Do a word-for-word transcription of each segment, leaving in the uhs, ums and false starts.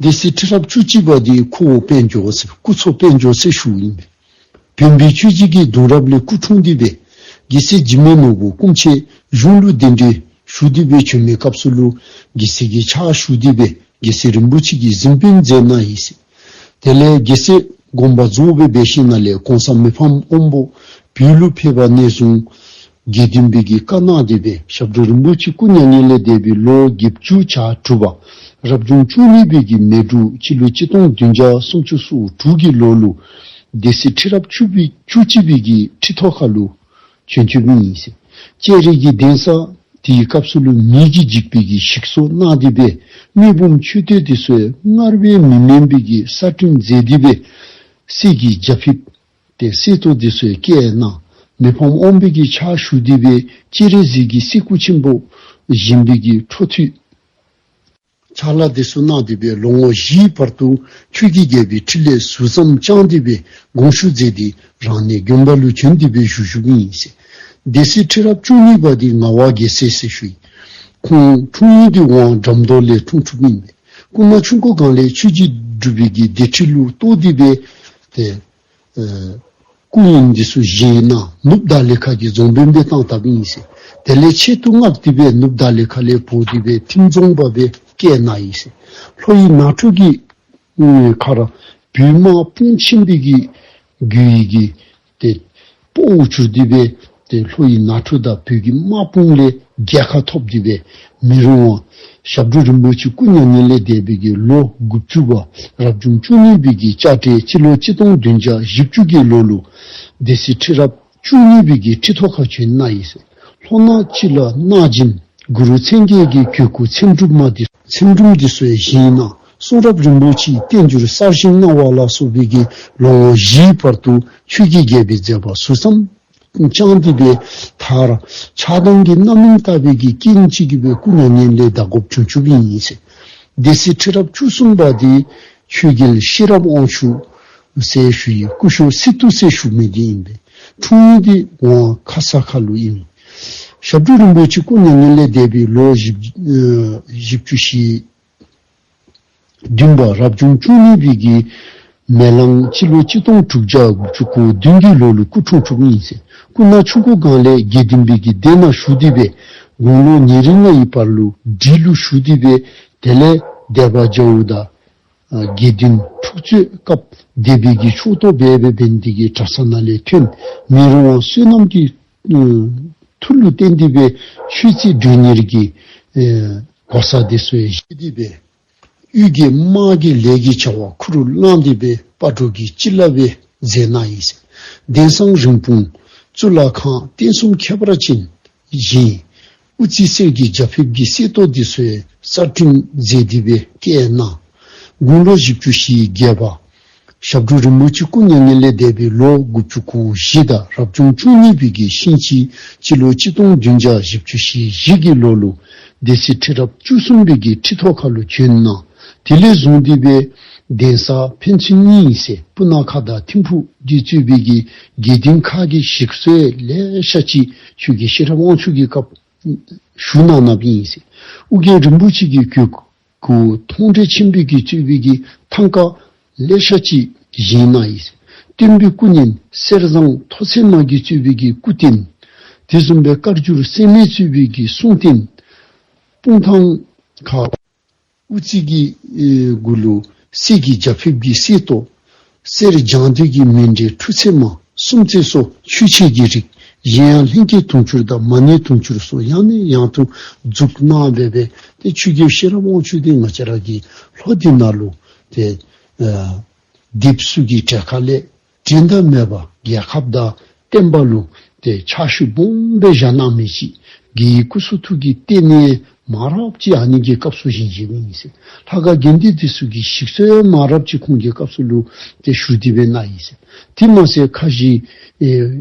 སྡེ་སྲིད་ཁྲི་རབས་བཅུ་གཅིག་པ་འདི་ཁོ་བོ་དཔལ་འབྱོར་ཟེར་སྐུ་ཚབ་དཔལ་འབྱོར་ཟེར་ཞུཝ་ཨིན་པས། བོན་པོའི་ཆོས་བརྒྱུད་ཀྱི་གདུང་རབས་ལས་སྐུ་འཁྲུངས་ཏེ་སྦེ་རྒྱལ་སྲས་འཇིགས་མེད་ནོར་བུ་སྐུ་མཆེད་གཞུང་ལུ་གདན་འདྲེན་ཞུ་སྟེ་སྦེ་བྱོན་མི་སྐབས་སུ་ལུ་རྒྱལ་སྲས་ཀྱི་ཕྱག་ཞུ་སྟེ་སྦེ་རྒྱལ་སྲས་རིན་པོ་ཆེ་གི་གཟིམ་དཔོན་མཛད་གནང་ཡི་ཟེར། དེ་ལས་རྒྱལ་སྲས་དགོངས་པ་རྫོགས་པའི་འབད་ཞིནམ་ལས་གོང་ས་མི་ཕམ་དབང་པོ་བོད་ལུ་ཕེབས་པ་ནས་བཟུང་དགེ་འདུན་པའི་གི་བཀའ་གནང་སྟེ་སྦེ་ཞབས་དྲུང་རིན་པོ་ཆེ་སྐུ་མྱ་ངན་ལས་འདས་པའི་ལོ་བརྒྱད་ཅུ་གྱ་དྲུག་པ་རབ་བྱུང་བཅུ་གཉིས་པའི་གི་མེ་འབྲུག་སྤྱི་ལོ་གཅིག་སྟོང་བདུན་བརྒྱ་སུམ་ཅུ་སོ་དྲུག་གི་ལོ་ལུ་སྡེ་སྲིད་ཁྲི་རབས་བཅུ་པའི་བཅུ་གཅིག་པའི་གི་ཁྲི་ཐོག་ཁ་ལུ་བྱོན་བྱོནམ་ཨིན་ཟེར། ལྕགས་རི་གི་གདན་ས་དེའི་སྐབས་སུ་ལུ་མེ་གིས་འཇིག་པའི་གི་ཞིག་གསོ་གནང་སྟེ་སྦེ་དམུས་འབུམ་མཆོད་རྟེན་དེ་ཚུ་སྔར་བས་མི་དམན་པའི་གི་གསར་སྐྲུན་མཛད་དེ་སྦེ་གསེར་གྱི་རྒྱ་ཕིབས་ཏེ་གསེར་ཏོག་དེ་ཚུ་བཀལ་གནང་། མི་ཕམ་དབང་པོའི་གི་ཕྱག་ཞུ་སྟེ་སྦེ་སྤྱན་རས་གཟིགས་ཀྱི་གསེར་སྐུ་ཆེན་པོ་བཞེངས་པའི་གི་འཕྲོ་མཐུད་ཕྱག་ལཱ་དེ་ཚུ་གནང་སྟེ་སྦེ་ལོ་ངོ་བཞིའི་བར་དུ་ཆོས་ཀྱི་རྒྱལ་པོའི་ཁྲི་ལས་ཟུར་ཙམ་བསྐྱངས་ཏེ་སྦེ་དགོངས་ཞུ་མཛད་དེ་རང་གནས་དགོན་པ་ལུ་བྱོན་ཏེ་སྦེ་བཞུགས་བཞུགསཔ་ཨིན་ཟེར། སྡེ་སྲིད་ཁྲི་རབས་བཅུ་གཉིས་པ་འདི་ངག་དབང་རྒྱལ་མཚན་ཟེར་ཞུ་ཡི། ཁོང་འཁྲུངས་ཡུལ་འདི་ཝང་འགྲམ་རྡོ་ལས་འཁྲུངས་འཁྲུངསམ་ཨིན་པས། སྐུ་ན་ཆུང་ཀུ་སྒང་ལས་ཆོས་རྗེ་འབྲུག་པའི་གི་སྡེ་ཁྲི་ལུ་གཏོགས་ཏེ་སྦེ་ཏེ་ཨེ་སྐུ་ཡོན་འདི་ཚུ་བཞེས་གནང་། ནུབ་བརྡ་གླིང་ཁ་གི་རྫོང་དཔོན་སྦེ་བཏང་བཏངམ་ཨིན་ཟེར། དེ་ལས་ཆེད་དུ་མངགས་ཏེ་སྦེ་ནུབ་བརྡ་གླིང་ཁ་ལས་འབོ་སྟེ་སྦེ་ཐིམ་རྫོང་པ་སྦེ་བསྐོས་གནང་ཡི་ཟེར། ལྷོ་ཡི་ནང་འཁྲུག་གི་ཁར་བོད་དམག་དཔུང་ཆེན་པོའི་གི་རྒྱུད་ཡི་གི་ཏེ་དཔའ་བོ་གྱུར་ཏེ་སྦེ་ཏེ་ལྷོ་ཡི་ནང་འཁྲུག་དང་བོད་ཀྱི་དམག་དཔུང་ལས་རྒྱལ་ཁ་ཐོབ་སྟེ་སྦེ་མི་རུང་བ་ཞབས་དྲུང་རིན་པོ་ཆེ་སྐུ་མྱ་ངན་ལས་འདས་པའི་གི་ལོ་དགུ་བཅུ་པ་རབ་བྱུང་བཅུ་གཉིས་པའི་གི་ལྕགས་སྤྲེལ་སྤྱི་ལོ་གཅིག་སྟོང་བདུན་བརྒྱ་བཞི་བཅུ་གི་ལོ་ལུ་སྡེ་སྲིད་ཁྲི་རབས་བཅུ་གཉིས་པའི་གི་ཁྲི་ཐོག་ཁར་བྱོན་གནང་ཡི་ཟེར། ལྷོ་ནང་སྤྱི་བླ་གནག་སྦྱིན་གུ་རུ་མཚན་བརྒྱད་ཀྱི་གོས་སྐུ་ཚེམ་དྲུབ་མ་འདི་ཚེམ་དྲུབ་འདི་ཚུ་བཞེངས་གནང་། གསུང་རབ་རིན་པོ་ཆེའི་བསྟན་འགྱུར་གསར་བཞེངས་གནང་བ་ལ་སོགས་པའི་གི་ལོ་ངོ་བཞིའི་བར་དུ་ཆོས་ཀྱི་རྒྱལ་པོའི་མཛད་པ་ཟུར་ཙམ་བསྐྱངས་ཏེ་སྦེ་མཐར་ཆགས་སྡང་གི་རྣམ་སྨིན་བཏགས་པའི་གི་རྐྱེན་གཅིག་གིས་སྦེ་སྐུ་མྱ་ངན་ལས་འདའ་དགོཔ་བྱུང་བྱུངམ་ཨིན་ཟེར། སྡེ་སྲིད་ཁྲི་རབས་བཅུ་གསུམ་པ་འདི་ཆོས་རྒྱལ་ཤེས་རབ་དབང་ཕྱུག་ཟེར་ཞུ་ཡི། སྐུ་ཞབས་སི་ཏུ་ཟེར་ཞུ་མི་འདི་ཨིན་པས། འཁྲུངས་ཡུལ་འདི་ཝང་ཁ་ས་ཁ་ལུ་ཨིན། ཞབས་དྲུང་རིན་པོ་ཆེ་སྐུ་མྱ་ངན་ལས་འདས་པའི་ལོ་བཞི་བཅུ་ཨེ་བཞི་བཅུ་ཞེ་བདུན་པ་རབ་བྱུང་བཅུ་གཉིས་པའི་གི་མེ་གླང་སྤྱི་ལོ་གཅིག་སྟོང་དྲུག་བརྒྱ་དགུ་བཅུ་གོ་བདུན་གྱི་ལོ་ལུ་སྐུ་འཁྲུངས་འཁྲུངསམ་ཨིན་ཟེར། སྐུ་ན་ཆུང་ཀུ་སྒང་ལས་དགེ་འདུན་པའི་གི་སྡེ་ནང་ཞུགས་ཏེ་སྦེ་དགུང་ལོ་ཉེར་ལྔའི་བར་ལུ་སྒྲིག་ལུ་ཞུགས་ཏེ་སྦེ་དེ་ལས་སྡེ་པ་རྒྱལ་པོ་དང་ཨ་དགེ་འདུན་འཁྲུག་རྩོད་སྐབས་སྡེ་པའི་གི་ཕྱོགས་གཏོགས་འབད་འབད་འབད་ནི་དེ་གིས་གྲྭ་ཚང་ནང་ལས་ཐོན། མི་རུང་བ་བསོད་ནམས་ཀྱི་ཨ་མཐུ་ལུ་བརྟེན་ཏེ་སྦེ་ཆོས་རྩེ་མགྲོན་གཉེར་གྱི་ཨེ་གོ་ས་དེ་ཚུ་ཡང་བཞེས་ཏེ་སྦེ་གཡུལ་རྒྱལ་དམག་གི་ལས་ཀྱི་བྱ་བ་ཁུར་བླངས་ཏེ་སྦེ་སྤ་གྲོ་གི་སྤྱི་བླ་སྦེ་མཛད་གནང་ཡི་ཟེར། གདན་སང་རིན་སྤུངས་གཙུག་ལག་ཁང་རྟེན་གསུམ་ཁྱད་པར་ཅན་བཞེངས། དབུ་རྩེ་གསེར་གྱི་རྒྱ་ཕིབས་ཀྱི་གསེར་ཏོག་འདི་ཚུ་ཡང་གསར་སྐྲུན་མཛད་དེ་སྦེ་བཀལ་གནང་། དགུང་ལོ་བཞི་བཅུ་ཞེ་བརྒྱད་པ་ཞབས་དྲུང་རིན་པོ་ཆེ་སྐུ་མྱ་ངན་ལས་འདས་པའི་ལོ་དགུ་བཅུ་གོ་བཞི་དང་རབ་བྱུང་བཅུ་གཉིས་པའི་གི་ཤིང་བྱི་སྤྱི་ལོ་གཅིག་སྟོང་བདུན་བརྒྱ་བཞི་བཅུ་ཞེ་བཞི་གི་ལོ་ལུ་སྡེ་སྲིད་ཁྲི་རབས་བཅུ་གསུམ་པའི་གི་ཁྲི་ཐོག་ཁ་ལུ་བྱོན་གནང་། དེ་ལས་བཟུང་སྟེ་སྦེ་གདན་ས་ཕན་ཚུན་གཉིས་ཟེར་སྤུ་ན་ཁ་དང་ཐིམ་ཕུག་འདི་གཙོས་པའི་གི་དགེ་འདུན་ཁག་གི་ཞིག་གསོ་ལེ་ཤ་ཅིག་ཆོས་རྒྱལ་ཤེས་རབ་དབང་ཕྱུག་གི་སྐབས་ཞུ་གནང་གནངམ་ཨིན་ཟེར། ཨོ་རྒྱན་རིན་པོ་ཆེ་གི་གོས་སྐུ་མཐོང་གྲོལ་ཆེན་པོ་གིས་གཙོས་པའི་གི་ཐང་ཀ་ལེ་ཤ་ཅིག་བཞེངས་གནང་ཡི་ཟེར། སྟོན་པའི་སྐུ་བརྙན་གསེར་ཟངས་ཐོག་ཚད་མ་གིས་གཙོས་པའི་གི་སྐུ་རྟེན། དེ་བཟུམ་སྦེ་བཀའ་འགྱུར་གསེར་མས་གཙོས་པའི་གི་གསུང་རྟེན། སྤུངས་ཐང་ཁ་དབུ་རྩེ་གི་ཨེ་གུ་ལུ་གསེར་གྱི་རྒྱ་ཕིབས་ཀྱི་གསེར་ཏོག། གསེར་སྦྱངས་ལྡན་གྱི་མཎྜལ་ཁྲུ་ཚད་མ་སུམ་རྩེ་སོགས་མཆོད་ཆས་ཀྱི་རིགས། གཞན་ཡང་ལྷན་སྐྱེས་དུང་ཕྱུར་དང་མ་ཎི་དུང་ཕྱུར་སོགས་ཡང་ནས་ཡང་དུ་འཛུགས་གནང་སྦེ་སྦེ་ཏེ་ཆོས་རྒྱལ་ཤེས་རབ་དབང་ཕྱུག་འདི་ང་བཅས་ར་གི་ལྷོ་འདི་ནང་ལུ་ཏེ་ཨ་སྡེ་པ་ཚུ་གི་གྲལ་ཁ་ལས་འགྲན་ཟླ་མེད་པ་རྒྱལ་ཁབ་དང་བསྟན་པ་ལུ་ཏེ་ཕྱག་ཤུལ་སྦོམ་སྦེ་བཞག་གནང་མི་ཅིག་གི་སྐུ་གསུང་ཐུགས་ཀྱི་རྟེན་གནས་མང་རབས་ཅིག་ཨ་ནི་གི་སྐབས་སུ་བཞེངས་བཞེངསམ་ཨིན་ཟེར། ལྷ་ཁང་དགོན་སྡེ་འདི་ཚུ་གི་ཞིག་གསོ་མང་རབས་ཅིག་ཁོང་གི་སྐབས་སུ་ལུ་ཏེ་ཞུ་སྟེ་སྦེ་གནང་ཡི་ཟེར། དེ་མ་ཟད་ཁ་བཞི་ཨེ་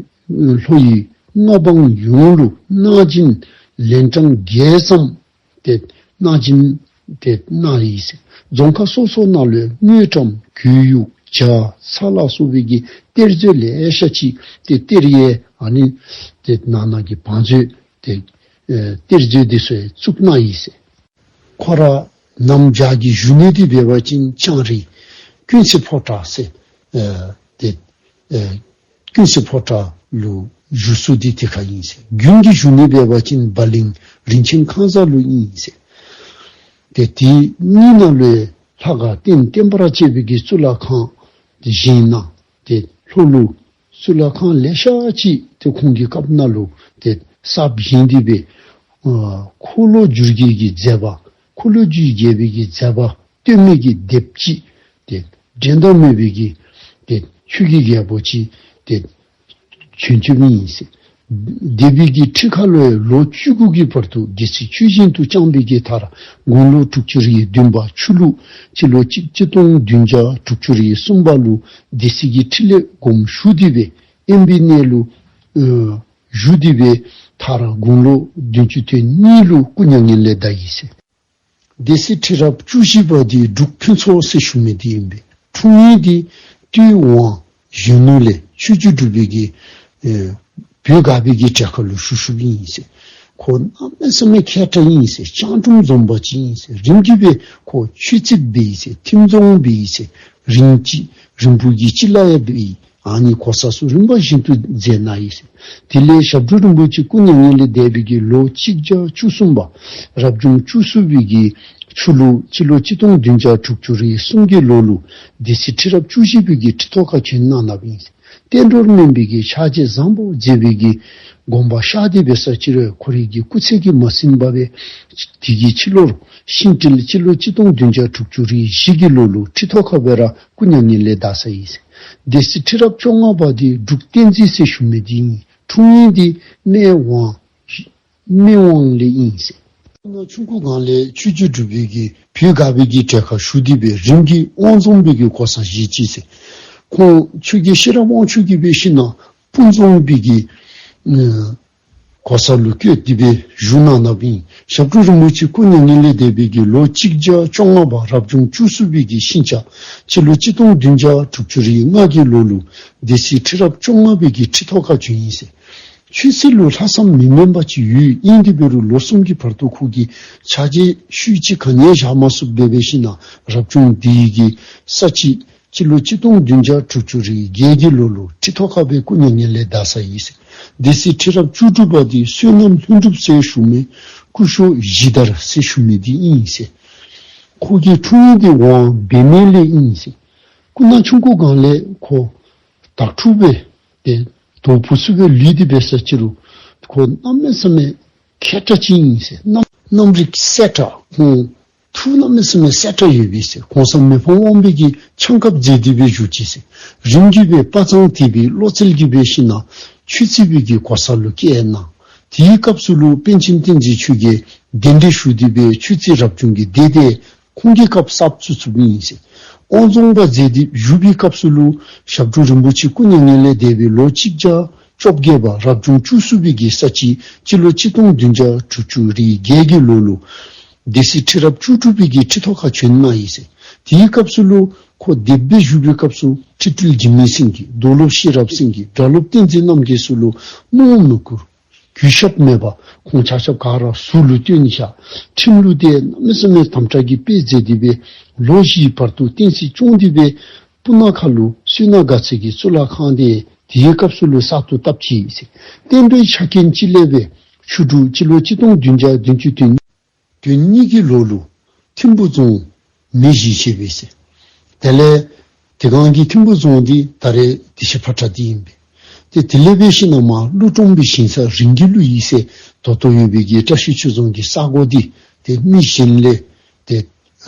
ལྷོ་ཡི་མངའ་འབངས་ཡོངས་ལུ་གནང་སྦྱིན་ལན་གྲངས་བརྒྱད་ཙམ་ཏེ་གནང་སྦྱིན་ཏེ་གནང་ཡི་ཟེར། རྫོང་ཁག་སོ་སོ་ནང་ལུ་དངུལ་ཀྲམ་གོས་ཡུག་ཇ་ཚྭ་ལ་སོགས་པའི་གི་གཏེར་མཛོད་ལེ་ཤ་ཅིག་ཏེ་གཏེར་ཡས་ཨ་ནི་ཏེ་ནང་ན་གི་བང་མཛོད་ཏེ་ཨེ་གཏེར་མཛོད་འདི་ཚུ་ཡང་བཙུགས་གནང་ཡི་ཟེར། ཁོ་ར་ གནམ་བྱཱར་གྱི་བཞུགས་གནས་འདི་འབད་བ་ཅིན་ལྕང་རི་ཀུན་གསལ་ཕོ་བྲང་ཟེར། ཨེ་ཏེ་ཨེ་ཀུན་གསལ་ཕོ་བྲང་ལུ་བཞུགས་ས་འདི་དེ་ཁར་ཨིན་ཟེར། དགུན་གྱི་བཞུགས་གནས་འབད་བ་ཅིན་བ་གླིང་རིན་ཆེན་ཁང་བཟང་ལུ་ཨིན་ཟེར། ཏེ་དེ་གཉིས་ནང་ལུ་ལྷ་ཁང་རྟེན་བརྟེན་པར་བཅས་པའི་གི་གཙུག་ལག་ཁང་དེ་བཞེངས་གནང་། ཏེ་ལྷོ་ལུ་གཙུག་ལག་ཁང་ལེ་ཤ་ཅིག་ཏེ་ཁོང་གི་སྐབས་ནང་ལུ་ཏེ་གསརཔ་བཞེངས་ཏེ་སྦེ་ཨ་འཁོར་ལོ་བསྒྱུར་རྒྱལ་གྱི་མཛད་པ། འཁོར་ལོ་བསྒྱུར་རྒྱལ་པོའི་གི་མཛད་པ་སྟོན་མི་གི་སྡེཔ་ཅིག་ཏེ་འགྲན་ཟླ་མེད་པའི་གི་ཏེ་ཆོས་ཀྱི་རྒྱལ་པོ་ཅིག་ཏེ་བྱོན་བྱོནམ་ཨིན་ཟེར། སྡེ་པའི་གི་ཁྲི་ཁར་ལུ་ལོ་བཅུ་དགུ་གི་བར་དུ་སྡེ་སྲིད་ཆོས་བཞིན་དུ་བསྐྱངས་པའི་གི་མཐར་དགུང་ལོ་དྲུག་ཅུ་རེ་བདུན་པ་ཆུ་ལུག་སྤྱི་ལོ་གཅིག་སྟོང་བདུན་བརྒྱ་དྲུག་ཅུ་རེ་གསུམ་པ་ལུ་སྡེ་སྲིད་ཀྱི་ཁྲི་ལས་དགོངས་ཞུ་སྟེ་སྦེ་དབེན་པའི་གནས་ལུ་ཨ་བཞུགས་ཏེ་སྦེ་མཐར་དགུང་ལོ་བདུན་ཅུ་དོན་གཉིས་ལུ་སྐུ་མྱ་ངན་ལས་འདས་ཡི་ཟེར། སྡེ་སྲིད་ཁྲི་རབས་བཅུ་བཞི་པ་འདི་འབྲུག་ཕུན་ཚོགས་ཟེར་ཞུ་མི་འདི་ཨིན་པས། འཁྲུངས་ཡུལ་འདི་སྟོད་ཝང་གཞོན་ནུ་ལས་ཆོས་རྗེ་འབྲུག་པའི་གི་ཨེ་བོད་སྒར་པའི་གི་གྲལ་ཁར་ལུ་བཞུགས་བཞུགསཔ་ཨིན་ཟེར། ཁོ་གནམ་མེད་ས་མེད་མཁས་དྲགས་ཨིན་ཟེར། སྤྱང་གྲུང་འཛོམས་པ་ཅིག་ཨིན་ཟེར། རིམ་གྱིས་སྦེ་ཁོ་ཆོས་རྩེཔ་འབད་ཡི་ཟེར། ཐིམ་རྫོངཔ་འབད་ཡི་ཟེར། རིན་གྱི་རིན་སྤུངས་ཀྱི་སྤྱི་བླ་ཡང་འབད་ཡི། ཨ་ནི་གོ་ས་ཚུ་རིམ་པ་བཞིན་དུ་མཛད་གནང་ཡི་ཟེར། དེ་ལས་ཞབས་དྲུང་རིན་པོ་ཆེ་སྐུ་མྱ་ངན་ལས་འདས་པའི་གི་ལོ་གཅིག་བརྒྱ་བཅུ་གསུམ་པ་རབ་བྱུང་བཅུ་གསུམ་པའི་གི་ཆུ་ལུག་སྤྱི་ལོ་གཅིག་སྟོང་བདུན་བརྒྱ་དྲུག་ཅུ་རེ་གསུམ་གྱི་ལོ་ལུ་སྡེ་སྲིད་ཁྲི་རབས་བཅུ་བཞི་པའི་གི་ཁྲི་ཐོག་ཁར་བྱོན་གནང་གནངམ་ཨིན་ཟེར། བསྟན་འགྲོར་སྨན་པའི་གི་ཕྱག་རྗེས་བཟང་པོ་མཛད་པའི་གི་དགོངས་པ་བཞག་སྟེ་འབད་ས་ཅིག་རུང་ཁོ་རའི་གི་སྐུ་ཚེ་གིས་མ་ཟིན་པར་སྦེ་དེ་གི་ཕྱི་ལོར་ཤིང་སྤྲེལ་སྤྱི་ལོ་གཅིག་སྟོང་བདུན་བརྒྱ་དྲུག་ཅུ་རེ་བཞི་གི་ལོ་ལུ་ཁྲི་ཐོག་ཁར་སྦེ་ར་སྐུ་མྱ་ངན་ལས་འདས་ཡི་ཟེར། སྡེ་སྲིད་ཁྲི་རབས་བཅོ་ལྔ་པ་འདི་འབྲུག་བསྟན་འཛིན་ཟེར་ཞུ་མི་འདི་ཨིན། འཁྲུངས་ཡུལ་འདི་སྨད་ཝང་སྨད་ཝང་ལས་ཨིན་ཟེར། སྐུ་ན་ཆུང་ཀུའི་སྒང་ལས་ཆོས་རྗེ་འབྲུག་པའི་གི་བོད་སྒར་པའི་གི་གྲལ་ཁར་ཞུགས་ཏེ་སྦེ་རིམ་གྱིས་དབང་རྫོངཔ་གི་གོ་ས་བཞེས་ཅི་ཟེར། ཁོང་ཆོས་རྒྱལ་ཤེས་རབ་དབང་ཕྱུག་གིས་འབད་ཞིན་ན་སྤུངས་རྫོངཔ་གི་ཨ་གོ་ས་ལུ་བསྐོས་ཏེ་སྦེ་བཞུགས་གནང་གནངམ་ཨིན། ཞབས་དྲུང་རིན་པོ་ཆེ་སྐུ་མྱ་ངན་ལས་འདས་པའི་གི་ལོ་གཅིག་བརྒྱ་བཅོ་ལྔ་པ་རབ་བྱུང་བཅུ་གསུམ་པའི་གི་ཤིང་བྱ་སྤྱི་ལོ་གཅིག་སྟོང་བདུན་བརྒྱ་དྲུག་ཅུ་རེ་ལྔ་གི་ལོ་ལུ་སྡེ་སྲིད་ཁྲི་རབས་བཅོ་ལྔ་པའི་གི་ཁྲི་ཐོག་ཁར་བྱོན་ཡི་ཟེར། ཆོས་སྲིད་ལུ་ལྷག་བསམ་མི་དམན་པ་ཅིག་ཡོད། ཨིན་ཏེ་འབད་རུང་ལོ་གསུམ་གྱི་བར་དུ་ཁོ་གིས་ཕྱག་རྗེས་ཤུལ་ཅིག་ག་ནི་ཡང་བཞག་མ་ཚུགསཔ་སྦེ་འབད་ཞིན་ན་རབ་བྱུང་དེ་གི་ས་བྱི་སྤྱི་ལོ་གཅིག་སྟོང་བདུན་བརྒྱ་དྲུག་ཅུ་རེ་བརྒྱད་ཀྱི་ལོ་ལུ་ཁྲི་ཐོག་ཁར་སྦེ་སྐུ་མྱ་ངན་ལས་འདས་ཡི་ཟེར། སྡེ་སྲིད་ཁྲི་རབས་བཅུ་དྲུག་པ་འདི་བསོད་ནམས་ལྷུན་གྲུབ་ཟེར་ཞུ་མི་སྐུ་ཞབས་གཞི་དར་ཟེར་ཞུ་མི་འདི་ཨིན་ཟེར། ཁོ་གི་འཁྲུངས་ཡུལ་འདི་ཝང་བེ་མེ་ལས་ཨིན་ཟེར། སྐུ་ན་ཆུང་ཀུའི་སྒང་ལས་ཁོ་དྭགས་ཕྲུག་སྦེ་ཏེ་དྭགས་པོ་ཚུ་སྦེ་ལུས་ཏེ་འབད་ས་ཅིག་རུང་ཁོ་གནམ་མེད་ས་མེད་མཁས་དྲགས་ཅིག་ཨིན་ཟེར། རྣམ་རྣམ་རིག་གསལ་དྲགས། ཁོང་ཐུགས་གནམ་མེད་ས་མེད་གསལ་དྲགས་ཡོད་པས་ཟེར། གོང་ས་མི་ཕམ་དབང་པོའི་གི་ཆང་ཁབ་མཛད་དེ་སྦེ་བཞུགས་ཅི་ཟེར། རིམ་གྱིས་སྦེ་དཔའ་མཛངས་དད་པའི་བློ་རྩལ་གྱིས་འབད་ཞིན་ན་ཆོས་རྩེ་པའི་གི་གོ་ས་ལུ་བསྐོས་གནང་། དེའི་སྐབས་སུ་ལུ་པཎ་ཆེན་བསྟན་འཛིན་ཆོས་རྒྱལ་གདན་འདྲེན་ཞུ་སྟེ་སྦེ་ཆོས་རྩེ་རབ་བྱུང་གི་སྡེ་དེ་ཁོང་གི་སྐབས་གསརཔ་བཙུགས་བཙུགསཔ་ཨིན་ཟེར། དབང་རྫོངཔ་མཛད་དེ་བཞུགས་པའི་སྐབས་སུ་ལུ་ཞབས་དྲུང་རིན་པོ་ཆེ་སྐུ་མྱ་ངན་ལས་འདས་པའི་ལོ་གཅིག་བརྒྱ་བཅོ་བརྒྱད་པ་རབ་བྱུང་བཅུ་གསུམ་པའི་གི་ས་བྱི་སྤྱི་ལོ་གཅིག་སྟོང་བདུན་བརྒྱ་དྲུག་ཅུ་རེ་བརྒྱད་ཀྱི་ལོ་ལུ་སྡེ་སྲིད་ཁྲི་རབས་བཅུ་དྲུག་པའི་གི་ཁྲི་ཐོག་ཁར་བྱོན་གནང་ཡི་ཟེར། དེའི་སྐབས་སུ་ལུ་ཁོ་སྡེཔ་སྦེ་བཞུགས་པའི་སྐབས་སུ་ཁྲི་སྤྲུལ་འཇིགས་མེད་སེང་གེ་རྡོར་སློབ་ཤེས་རབ་སེང་གེ་སྒྲ་སློབ་བསྟན་འཛིན་རྣམ་རྒྱལ་ཚུ་ལུ་རྨོངས་མི་བཀུར། གུས་ཞབས་མེད་པར་ཁོང་ཆ་ཁྱབ་ག་ར་ཟུར་ལུ་བཏོན་བཞག། ཁྲིམས་ལུགས་དེ་གནམ་མེད་ས་མེད་དམ་དྲག་གི་དཔེ་མཛད་དེ་སྦེ་ལོ་བཞིའི་བར་དུ་བསྟན་སྲིད་སྐྱོང་སྟེ་སྦེ་སྤུ་ན་ཁ་ལུ་བསོད་ནམས་དགའ་ཚལ་གྱི་གཙུག་ལག་ཁང་དེ་དེའི་སྐབས་སུ་ལུ་གསར་དུ་བཏབ་ཅི་ཟེར། བསྟན་པའི་ཆ་རྐྱེན་ཅིག་ལས་སྦེ་ཆུ་འབྲུག་སྤྱི་ལོ་གཅིག་སྟོང་བདུན་བརྒྱ་བདུན་ཅུ་དོན་དོན་གཉིས་ཀྱི་ལོ་ལུ་ཐིམ་ཕུ་རྫོང་མེ་བཞེས་བཞེས་པས་ཟེར། དེ་ལས་དེ་སྒང་གི་ཐིམ་ཕུ་རྫོང་འདི་ད་རེས་བདེ་ཆེན་ཕོ་བྲང་འདི་ཨིན་པས། ཏེ་དེ་ལས་འབད་ཞིན་ན་མར་ཀླུ་སྒྲུབ་པའི་ཞིང་ས་རིང་གི་ལུ་ཡོད་ཟེར་ད་ལྟོ་ཡོད་པའི་གི་བཀྲ་ཤིས་ཆོས་རྫོང་གི་ས་གོ་འདི་ཏེ་མི་གཞན་ལས་ཏེ་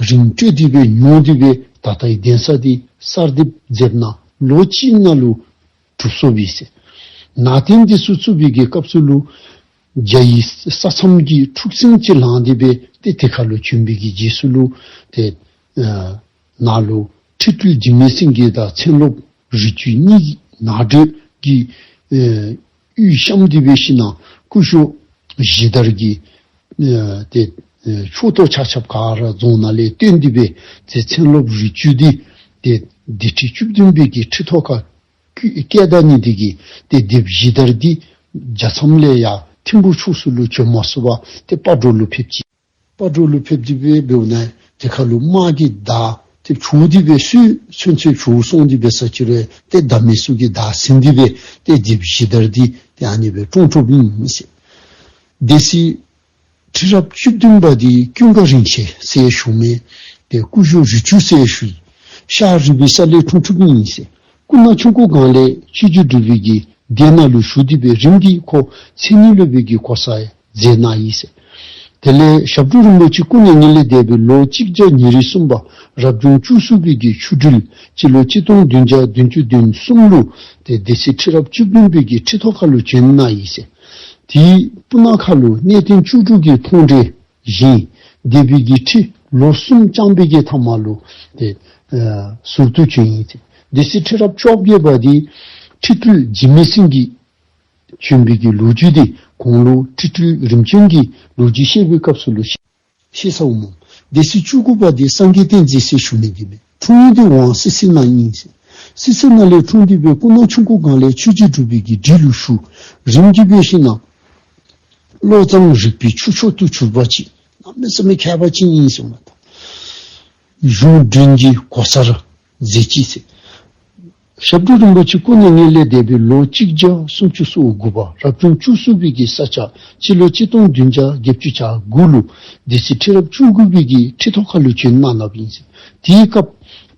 རིན་སྤྲོད་དེ་སྦེ་ཉོ་སྟེ་སྦེ་ད་ལྟའི་གདན་ས་འདི་གསར་འདེབས་མཛདཔ་ནང་ལོ་གཅིག་ནང་ལུ་གྲུབ་སོཔ་ཨིན་ཟེར། ནང་རྟེན་འདི་ཚུ་བཙུགས་པའི་གི་སྐབས་སུ་ལུ་རྒྱ་ཡི་ས་མཚམས་ཀྱི་འཁྲུག་ཟིང་ཅིག་ལངས་ཏེ་སྦེ་ཏེ་དེ་ཁ་ལུ་བྱོན་པའི་གི་རྗེས་སུ་ལུ་ཏེ་ཨ་ནཱ་ལུ་ཁྲི་སྤྲུལ་འཇིགས་མེད་སེང་གེ་དང་མཚན་སློབ་རི་ཆུ་གཉིས་ནང་འགྲོས་ཀྱིས་ཨེ་གཡུས་བཤམས་ཏེ་འབད་ཞིན་ན་སྐུ་ཞབས་གཞི་དར་གྱིས་ཨེ་ཏེ་ཨེ་ཕྱོགས་གཏོགས་ཆ་ཁྱབ་ག་ར་རྫོང་ནང་ལས་བཏོན་ཏེ་སྦེ་ཏེ་མཚན་སློབ་རི་ཆུ་འདི་ཏེ་སྡེ་ཁྲི་བཅུ་བདུན་པའི་གི་ཁྲི་ཐོག་ཁར་བཀོད་བཀོད་ད་ནི་འདི་གིས་ཏེ་སྡེཔ་གཞི་དར་འདི་རྒྱ་མཚམས་ལས་ཡར་ཐིམ་ཕུ་ཕྱོགས་སུ་ལུ་བྱོན་མ་ཚུགས་པར་ཏེ་སྤ་གྲོ་ལུ་ཕེབས་ཅི། སྤ་གྲོ་ལུ་ཕེབས་ཏེ་སྦེ་འབདཝ་ད་ དེ་ཁར་ལུ་དམག་གི་མདའ་ཏེ་བྱོག་སྟེ་སྦེ་སུ་ཚུན་ཚོད་བྱོག་སོང་སྟེ་སྦེ་ས་ཅིག་རུང་ཏེ་མདའ་མེད་ཚུ་གིས་མདའ་ཟིན་ཏེ་སྦེ་ཏེ་སྡེཔ་བཞི་དར་འདི་ཏེ་ཨ་ནི་སྦེ་བཀྲོངས་བཀྲོངསམ་ཨིན་ཟེར། སྡེ་སྲིད་ཁྲི་རབས་བཅུ་བདུན་པ་འདི་ཀུན་དགའ་རིན་ཆེན་ཟེར་ཞུ་མི་ཏེ་སྐུ་ཞབས་རི་ཆུ་ཟེར་ཞུ་ཡི། ཤར་རི་བོའི་ས་ལས་འཁྲུངས་འཁྲུངསམ་ཨིན་ཟེར། སྐུ་ན་ཆུང་ཀུ་སྒང་ལས་ཆོས་རྗེ་འབྲུག་པའི་གི་སྡེ་ནང་ལུ་ཞུགས་ཏེ་སྦེ་རིམ་གྱིས་ཁོ་མཚན་ཉིད་སློབ་དཔོན་གྱི་གོ་ས་མཛད་གནང་ཡི་ཟེར། དེ་ལས་ཞབས་དྲུང་རིན་པོ་ཆེ་སྐུ་མྱ་ངན་ལས་འདས་པའི་ལོ་གཅིག་བརྒྱ་ཉེར་གསུམ་པ་རབ་བྱུང་བཅུ་གསུམ་པའི་གི་ཆུ་སྦྲུལ་སྤྱི་ལོ་གཅིག་སྟོང་བདུན་བརྒྱ་བདུན་ཅུ་དོན་གསུམ་ལུ་ཏེ་སྡེ་སྲིད་ཁྲི་རབས་བཅུ་བདུན་པའི་གི་ཁྲི་ཐོག་ཁར་ལུ་བྱོན་གནང་ཡི་ཟེར། དེའི་སྤུ་ན་ཁ་ལུ་གནས་བརྟན་བཅུ་དྲུག་གི་མཐོང་གྲོལ་བཞེངས། སྡེ་པའི་གི་ཁྲི་ལོ་གསུམ་བསྐྱངས་པའི་གི་མཐའ་མ་ལུ་ཏེ་ཨ་ཟུར་དུ་བྱོན་ཡི་ཟེར། སྡེ་སྲིད་ཁྲི་རབས་བཅོ་བརྒྱད་པ་འདི་ཁྲི་སྤྲུལ་འཇིགས་མེད་སེང་གེ་བྱོན་པའི་གི་ལོ་རྒྱུས་འདི་གོང་ལུ་ཁྲི་སྤྲུལ་རིམ་བྱོན་གྱི་ལོ་རྒྱུས་བཤད་པའི་སྐབས་སུ་ལུ་ཤེས་ཤེས་ཚརཝ་སྨོ། སྡེ་སྲིད་བཅུ་དགུ་པ་འདི་སངས་རྒྱས་བསྟན་འཛིན་ཟེར་ཞུ་མི་འདི་མས། འཁྲུངས་ཡུལ་འདི་ཝང་སི་སི་ན་ཨིན་ཟེར། སི་སི་ན་ལས་འཁྲུངས་ཏེ་སྦེ་སྐུ་ན་ཆུང་ཀུ་སྒང་ལས་ཆོས་རྗེ་འབྲུག་པའི་གི་སྒྲིག་ལུ་ཞུགས། རིམ་གྱིས་སྦེ་ཞིནམ་ན་བློ་བཟང་རིག་པའི་ཆུ་མཆོག་ཏུ་གྱུར་པ་ཅིག་གནམ་མེད་ས་མེད་མཁས་པ་ཅིག་ཨིན་ཟེར་མས། གཞུང་མགྲོན་གྱི་གོ་སར་མཛད་ཅི་ཟེར། ཞབས་དྲུང་རིན་པོ་ཆེ་སྐུ་མྱ་ངན་ལས་འདས་པའི་ལོ་གཅིག་བརྒྱ་སུམ་ཅུ་སོ་དགུ་པ་རབ་བྱུང་བཅུ་གསུམ་པའི་གི་ས་བྱ་སྤྱི་ལོ་གཅིག་སྟོང་བདུན་བརྒྱ་བརྒྱད་ཅུ་གྱ་དགུ་ལུ་སྡེ་སྲིད་ཁྲི་རབས་བཅུ་དགུ་པའི་གི་ཁྲི་ཐོག་ཁར་ལུ་བྱོན་གནང་གནངམ་ཨིན་ཟེར། དེའི་སྐབས་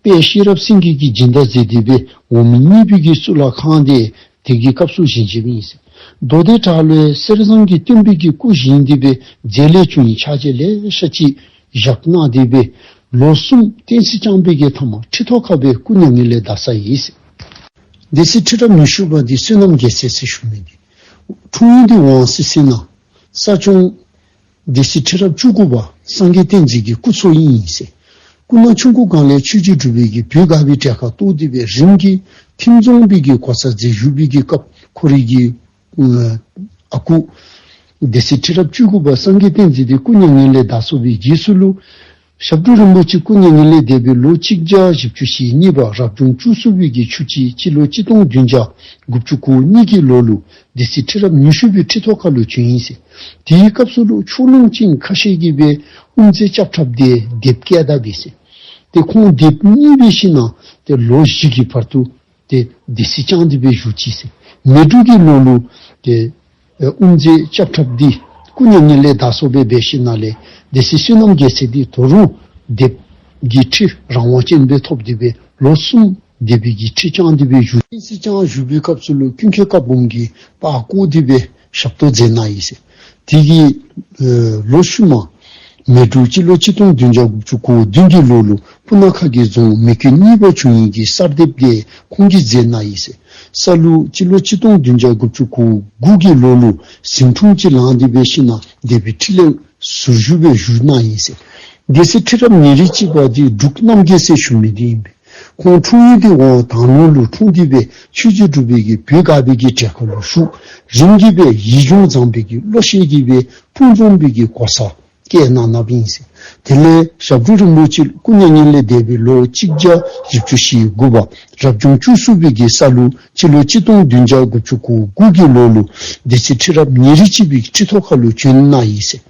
དཔལ་ཤེས་རབ་སེང་གེ་གིས་སྦྱིན་བདག་མཛད་དེ་སྦེ་འོག་མིན་གཉིས་པའི་གི་གཙུག་ལག་ཁང་འདི་དེ་གི་སྐབས་སུ་བཞེངས་བཞེངསམ་ཨིན་ཟེར། མདོ་སྡེ་བྲག་ལུ་གསེར་ཟངས་ཀྱི་སྟོན་པའི་གི་སྐུ་བཞེངས་ཏེ་སྦེ་མཛད་ལས་བྱུང་བའི་ཕྱག་རྗེས་ལེ་ཤ་ཅིག་བཞག་གནང་སྟེ་སྦེ་ལོ་གསུམ་བསྟན་སྲིད་བསྐྱངས་པའི་གི་མཐའ་མ་ཁྲི་ཐོག་ཁར་སྦེ་སྐུ་མྱ་ངན་ལས་འདས་ཡི་ཟེར། སྡེ་སྲིད་ཁྲི་རབས་ཉི་ཤུ་པ་འདི་བསོད་ནམས་རྒྱལ་མཚན་ཟེར་ཞུ་མི་འདི་འཁྲུངས་ཡུལ་འདི་ཝང་སི་སི་ན། ས་སྐྱོང་སྡེ་སྲིད་ཁྲི་རབས་བཅུ་དགུ་པ་སངས་རྒྱས་བསྟན་འཛིན་གྱི་སྐུ་ཚབ་ཨིན་ཟེར། སྐུ་ན་ཆུང་ཀུ་སྒང་ལས་ཆོས་རྗེ་འབྲུག་པའི་གི་བུ་དགའ་བའི་གྲལ་ཁར་གཏོགས་ཏེ་སྦེ་རིམ་གྱིས་ཐིམ་རྫོང་པའི་གི་གོ་ས་མཛད་བཞུགས་པའི་གི་སྐབས་ཁོ་རའི་གི་ཨ་སྐུ་སྡེ་སྲིད་ཁྲི་རབས་བཅུ་དགུ་པ་སངས་རྒྱས་བསྟན་འཛིན་འདི་སྐུ་མྱ་ངན་ལས་འདས་སོང་བའི་རྗེས་སུ་ལུ་ཞབས་དྲུང་རིན་པོ་ཆེ་སྐུ་མྱ་ངན་ལས་འདས་པའི་ལོ་གཅིག་བརྒྱ་བཞི་བཅུ་ཞེ་གཉིས་པ་རབ་བྱུང་བཅུ་གསུམ་པའི་གི་ཆུ་བྱི་སྤྱི་ལོ་གཅིག་སྟོང་བདུན་བརྒྱ་དགུ་བཅུ་གོ་གཉིས་ཀྱི་ལོ་ལུ་སྡེ་སྲིད་ཁྲི་རབས་ཉི་ཤུ་པའི་ཁྲི་ཐོག་ཁར་ལུ་བྱོན་ཡི་ཟེར། དེའི་སྐབས་སུ་ལུ་ཕྱོགས་ལྷུང་ཅན་ཁ་ཤས་ཀྱིས་སྦེ་དབུ་མཛད་སྐྱབས་ཁྲབ་འདི་སྡེཔ་བསྐོ་ད་པས་ཟེར། ཏེ་ཁོང་སྡེཔ་གཉིས་སྦེ་ཞིནམ་ན་ཏེ་ལོ་བཞི་གི་བར་དུ་ཏེ་སྡེ་སྲིད་བསྐྱངས་ཏེ་སྦེ་བཞུགས་ཅི་ཟེར། མེ་འབྲུག་གི་ལོ་ལུ་ཏེ་ཨེ་དབུ་མཛད་སྐྱབས་ཁྲབ་འདི་སྐུ་མྱ་ངན་ལས་འདས་སོང་སྦེ་འབད་ཞིནམ་ལས་སྡེ་སྲིད་བསོད་ནམས་རྒྱལ་མཚན་འདི་ད་རུང་སྡེཔ་གི་ཁྲི་རང་དབང་ཅན་སྦེ་ཐོབ་སྟེ་སྦེ་ལོ་གསུམ་སྡེ་པའི་གི་ཁྲི་བསྐྱངས་ཏེ་སྦེ་བཞུགས། སྡེ་སྲིད་བསྐྱངས་བཞུགས་པའི་སྐབས་སུ་ལུ་ཀུན་མཁྱེན་བཀའ་འབུམ་གྱིས་ཕར་བསྐོར་ཏེ་སྦེ་ཞབས་ཏོག་མཛད་གནང་ཡི་ཟེར། དེ་གི་ཨེ་ལོ་ཤུལ་མ་མེ་འབྲུག་སྤྱི་ལོ་གཅིག་སྟོང་བདུན་བརྒྱ་དགུ་བཅུ་གོ་བདུན་གྱི་ལོ་ལུ་སྤུ་ན་ཁ་གི་རྫོང་མེ་སྐྱོན་གཉིས་པ་བྱུང་ཡི་གི་གསར་སྡེཔ་འདི་ཁོང་གིས་མཛད་གནང་ཡི་ཟེར། ས་ལུ་སྤྱི་ལོ་གཅིག་སྟོང་བདུན་བརྒྱ་དགུ་བཅུ་གོ་དགུ་གི་ལོ་ལུ་ཟིང་འཁྲུག་ཅིག་ལངས་ཏེ་སྦེ་ཞིནམ་ན་སྡེ་པའི་ཁྲི་ལས་ཟུར་བཞུགས་སྦེ་བཞུགས་གནང་ཡི་ཟེར། སྡེ་སྲིད་ཁྲི་རབས་ཉེར་གཅིག་པ་འདི་འབྲུག་རྣམ་རྒྱལ་ཟེར་ཞུ་མི་འདི་ཨིན་པས། ཁོང་འཁྲུངས་ཡུལ་འདི་ཝང་དང་ལུང་ལུ་འཁྲུངས་ཏེ་སྦེ་ཆོས་རྗེ་འབྲུག་པའི་གི་བུ་དགའ་བའི་གི་གྲལ་ཁར་ལུ་ཞུགས། རིམ་གྱིས་སྦེ་ཡིད་འབྱུང་མཛངས་པའི་གི་བློ་ཤེད་ཀྱིས་སྦེ་སྤུངས་རྫོང་པའི་གི་གོ་ས་བསྐོ་གནང་གནངམ་ཨིན་ཟེར། དེ་ལས་ཞབས་དྲུང་རིན་པོ་ཆེ་སྐུ་མྱ་ངན་ལས་འདས་པའི་ལོ་གཅིག་བརྒྱ་བཞི་བཅུ་ཞེ་དགུ་པ་རབ་བྱུང་བཅུ་གསུམ་པའི་གི་ས་ལུ་སྤྱི་ལོ་གཅིག་སྟོང་བདུན་བརྒྱ་དགུ་བཅུ་གོ་དགུ་གི་ལོ་ལུ་སྡེ་སྲིད་ཁྲི་རབས་ཉེར་གཅིག་པའི་ཁྲི་ཐོག་ཁར་ལུ་བྱོན་གནང་ཡི་ཟེར།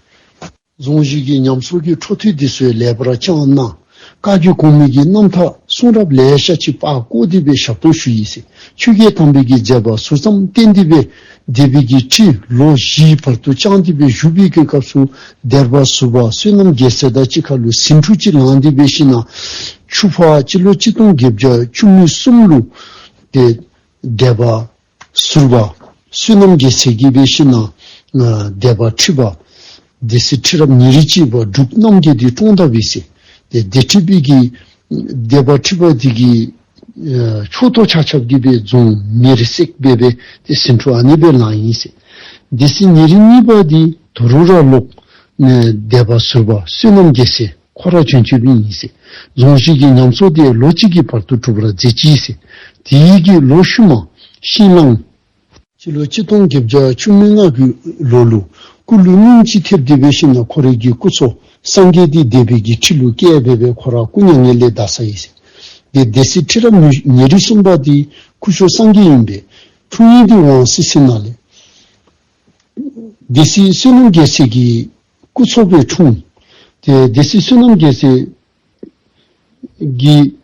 རྫོང་གཞི་གི་ཉམས་གསོ་གི་འཕྲོ་མཐུད་འདི་ཚུ་ལེགས་པར་བསྐྱངས་གནང་། བཀའ་བརྒྱུད་གོང་མའི་གི་རྣམ་ཐར་གསུང་རབ་ལེ་ཤ་ཅིག་ཕར་བརྐོ་སྟེ་སྦེ་ཞབས་ཏོག་ཞུ་ཡི་ཟེར། ཆོས་རྒྱལ་དམ་པའི་གི་མཛད་པ་ཟུར་ཙམ་བསྟན་ཏེ་སྦེ་སྡེ་པའི་གི་ཁྲི་ལོ་བཞིའི་བར་དུ་བསྐྱངས་ཏེ་སྦེ་བཞུགས་པའི་གི་སྐབས་སུ་སྡེ་པ་ཟུར་པ་བསོད་ནམས་རྒྱལ་མཚན་དང་གཅིག་ཁར་ལུ་ཟིང་འཁྲུག་ཅིག་ལངས་ཏེ་སྦེ་ཞིནམ་ན་ཆུ་ཕག་སྤྱི་ལོ་གཅིག་སྟོང་བརྒྱད་བརྒྱ་བཅུ་མེད་གསུམ་ལུ་ཏེ་སྡེ་པ་ཟུར་པ་བསོད་ནམས་རྒྱལ་མཚན་གྱིས་སྦེ་ཞིནམ་ན་ཨ་སྡེ་པ་ཁྲི་པ་སྡེ་སྲིད་ཁྲི་རབས་ཉེར་གཅིག་པ་འབྲུག་རྣམ་རྒྱལ་འདི་བཀྲོངས་ད་པས་ཟེར། ཏེ་སྡེ་ཁྲི་པའི་གི་སྡེ་པ་ཁྲི་པ་འདི་གི་ཨ་ཕྱོགས་གཏོགས་ཆ་ཁྱབ་ཀྱིས་སྦེ་རྫོང་མེར་བསྲེགས་སྦེ་སྦེ་ཏེ་ཟིང་འཁྲུག་ཨ་ནི་སྦེ་ལངས་ཡི་ཟེར། སྡེ་སྲིད་ཉེར་གཉིས་པ་འདི་ད་རུང་ར་ལོག་ནས་སྡེ་པ་ཟུར་པ་བསོད་ནམས་རྒྱལ་མཚན་ཁོ་ར་བྱོན་བྱོནམ་ཨིན་ཟེར། རྫོང་གཞི་གི་ཉམས་གསོ་འདི་ལོ་གཅིག་གི་བར་དུ་གྲུབ་པར་མཛད་ཅི་ཟེར། དེའི་གི་ལོ་ཤུལ་མ་ཤིང་གླང་སྤྱི་ལོ་གཅིག་སྟོང་བརྒྱད་བརྒྱ་བཅུ་མེད་ལྔ་གི་ལོ་ལུ་སྐུ་ལུས་སྙུང་གཞི་ཐེབས་ཏེ་སྦེ་ཞིནམ་ན་ཁོ་རའི་གི་སྐུ་ཚབ་སངས་རྒྱས་འདི་སྡེ་པའི་གི་ཁྲི་ལུ་བསྐོས་སྦེ་སྦེ་ཁོ་ར་སྐུ་མྱ་ངན་ལས་འདས་ཡི་ཟེར། ཏེ་སྡེ་སྲིད་ཁྲི་རབས་ཉེར་གསུམ་པ་འདི་སྐུ་ཞབས་སངས་རྒྱས་ཨིན་པས། འཁྲུངས་ཡུལ་འདི་ཝང་སི་སི་ན་ལས། སྡེ་སྲིད་བསོད་ནམས་རྒྱལ་མཚན་གྱི་སྐུ་ཚབ་སྦེ་འཁྲུངས། ཏེ་སྡེ་སྲིད་བསོད་ནམས་རྒྱལ་མཚན་ གི་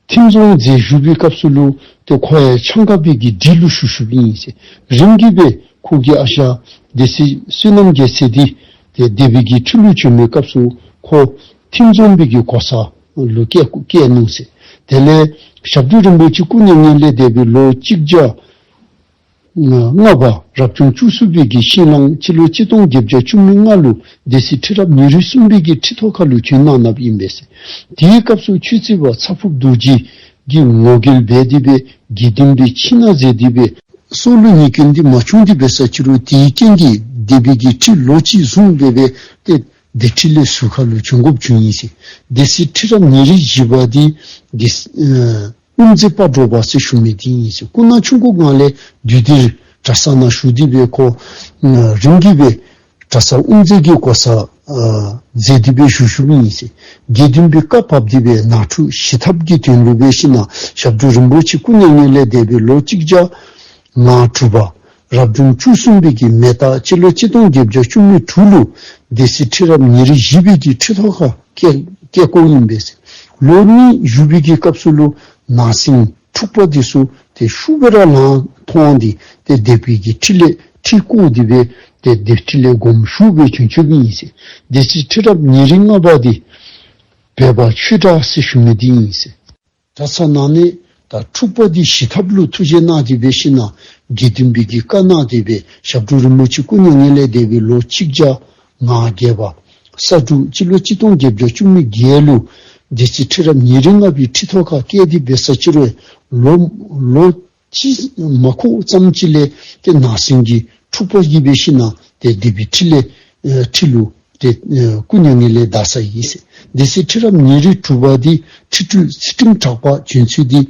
ཐིམ་རྫོང་མཛད་བཞུགས་པའི་སྐབས་སུ་ལུ་ཏེ་ཁོ་ཡང་ཆང་ཁ་པའི་གི་སྒྲིག་ལུ་ཞུགས་ཞུགསཔ་ཨིན་ཟེར། རིམ་གྱིས་སྦེ་ཁོ་གི་ཨ་ཞང་སྡེ་སྲིད་བསོད་ནམས་རྒྱལ་མཚན་འདི་ཏེ་སྡེ་པའི་གི་ཁྲི་ལུ་བྱོན་པའི་སྐབས་སུ་ཁོ་ཐིམ་རྫོང་པའི་གི་གོ་ས་ལུ་བསྐོས་བསྐོས་ནུག་ཟེར། དེ་ལས་ཞབས་དྲུང་རིན་པོ་ཆེ་སྐུ་མྱ་ངན་ལས་འདས་པའི་ལོ་གཅིག་བརྒྱ་ལྔ་པ་རབ་བྱུང་བཅུ་གསུམ་པའི་གི་ཤིང་གླང་སྤྱི་ལོ་གཅིག་སྟོང་བརྒྱད་བརྒྱ་བཅུ་མེད་ལྔ་ལུ་སྡེ་སྲིད་ཁྲི་རབས་ཉེར་གསུམ་པའི་གི་ཁྲི་ཐོག་ཁ་ལུ་བྱོན་གནང་གནངམ་ཨིན་པས་ཟེར། དེའི་སྐབས་སུ་ཆོས་རྩེ་པ་ཚ་ཕུག་རྡོ་རྗེ་གིས་ངོ་རྒོལ་འབད་དེ་སྦེ་དགེ་འདུན་པའི་ཁྱིམ་ནང་མཛད་དེ་སྦེ་སྲོག་ལུ་ཉེས་སྐྱོན་འདི་མ་བྱུང་སྟེ་འབད་ས་ཅི་རུང་དེའི་རྐྱེན་གྱིས་སྡེ་པའི་གི་ཁྲི་ལོ་གཅིག་བཟུང་སྦེ་སྦེ་ཏེ་སྡེ་ཁྲི་ལས་ཟུར་ཁ་ལུ་བྱོན་དགོཔ་བྱུང་ཡི་ཟེར། སྡེ་སྲིད་ཁྲི་རབས་ཉེར་བཞི་པ་འདི་དགེ་ཨ་དབུ་མཛད་སྤ་རོ་པ་ཟེར་ཞུ་མི་འདི་ཨིན་ཟེར། སྐུ་ན་ཆུང་ཀུ་སྒང་ལས་དུས་འདིར་གྲྭ་ཚང་ནང་བཞུགས་ཏེ་སྦེ་ཁོ་ཨ་རིམ་གྱིས་སྦེ་གྲྭ་ཚང་དབུ་མཛད་ཀྱི་གོ་ས་ཨ་མཛད་དེ་སྦེ་བཞུགས་བཞུགསཔ་ཨིན་ཟེར། དགེ་འདུན་པའི་བཀའ་བབས་ཏེ་སྦེ་ནང་འཁྲུག་ཞི་ཐབས་ཀྱི་དོན་ལུ་འབད་ཞིན་ན་ཞབས་དྲུང་རིན་པོ་ཆེ་སྐུ་མྱ་ངན་ལས་འདས་པའི་ལོ་གཅིག་བརྒྱ་ང་དྲུག་པ་རབ་བྱུང་བཅུ་གསུམ་པའི་གི་མེ་སྟག་སྤྱི་ལོ་གཅིག་སྟོང་བརྒྱད་བརྒྱ་བཅུ་མེད་དྲུག་ལུ་སྡེ་སྲིད་ཁྲི་རབས་ཉེར་བཞི་པའི་གི་ཁྲི་ཐོག་ཁར་བསྐོས་བསྐོས་བསྐོསཔ་ཨིན་པས་ཟེར། ལོ་གཉིས་བཞུགས་པའི་གི་སྐབས་སུ་ལུ་ནང་ཟིང་འཁྲུག་པ་འདི་ཚུ་ཏེ་ཤུགས་སྦེ་ར་ལངས་ཐོན་ཏེ་ཏེ་སྡེ་པའི་གི་ཁྲི་ལས་ཁྲི་བསྐོར་ཏེ་སྦེ་ཏེ་སྡེ་ཁྲི་ལས་དགོངས་ཞུ་སྦེ་བྱོན་བྱོནམ་ཨིན་ཟེར། སྡེ་སྲིད་ཁྲི་རབས་ཉེར་ལྔ་པ་འདི་བོད་པ་ཆོས་གྲགས་ཟེར་ཞུ་མི་འདི་ཨིན་ཟེར། གྲྭ་ཚང་ནང་ལས་ད་འཁྲུག་པ་འདི་ཞི་ཐབས་ལུ་ཐུགས་བཞེད་གནང་སྟེ་འབད་ཞིན་ན་དགེ་འདུན་པའི་གི་བཀའ་གནང་སྟེ་སྦེ་ཞབས་དྲུང་རིན་པོ་ཆེ་སྐུ་མྱ་ངན་ལས་འདས་པའི་ལོ་གཅིག་བརྒྱ་ང་བརྒྱད་པ་ས་འབྲུག་སྤྱི་ལོ་གཅིག་སྟོང་བརྒྱད་བརྒྱ་བཅུ་མེད་བརྒྱད་ལུ་སྡེ་སྲིད་ཁྲི་རབས་ཉེར་ལྔ་པའི་ཁྲི་ཐོག་ཁར་བསྐོས་ཏེ་འབད་ས་ཅི་རུང་ལོ་ལོ་གཅིག་མ་འཁོར་ཙམ་ཅིག་ལས་ཏེ་ནང་ཟིང་གི་འཁྲུག་པ་གིས་འབད་ཞིན་ན་ཏེ་སྡེ་པའི་ཁྲི་ལས་ཨེ་ཁྲི་ལུ་ཏེ་ཨེ་སྐུ་མྱ་ངན་ལས་འདས་སོ་ཡི་ཟེར། སྡེ་སྲིད་ཁྲི་རབས་ཉེར་དྲུག་པ་འདི་ཁྲི་སྤྲུལ་ཚུལ་ཁྲིམས་གྲགས་པ་བྱོན་ཚུལ་འདི་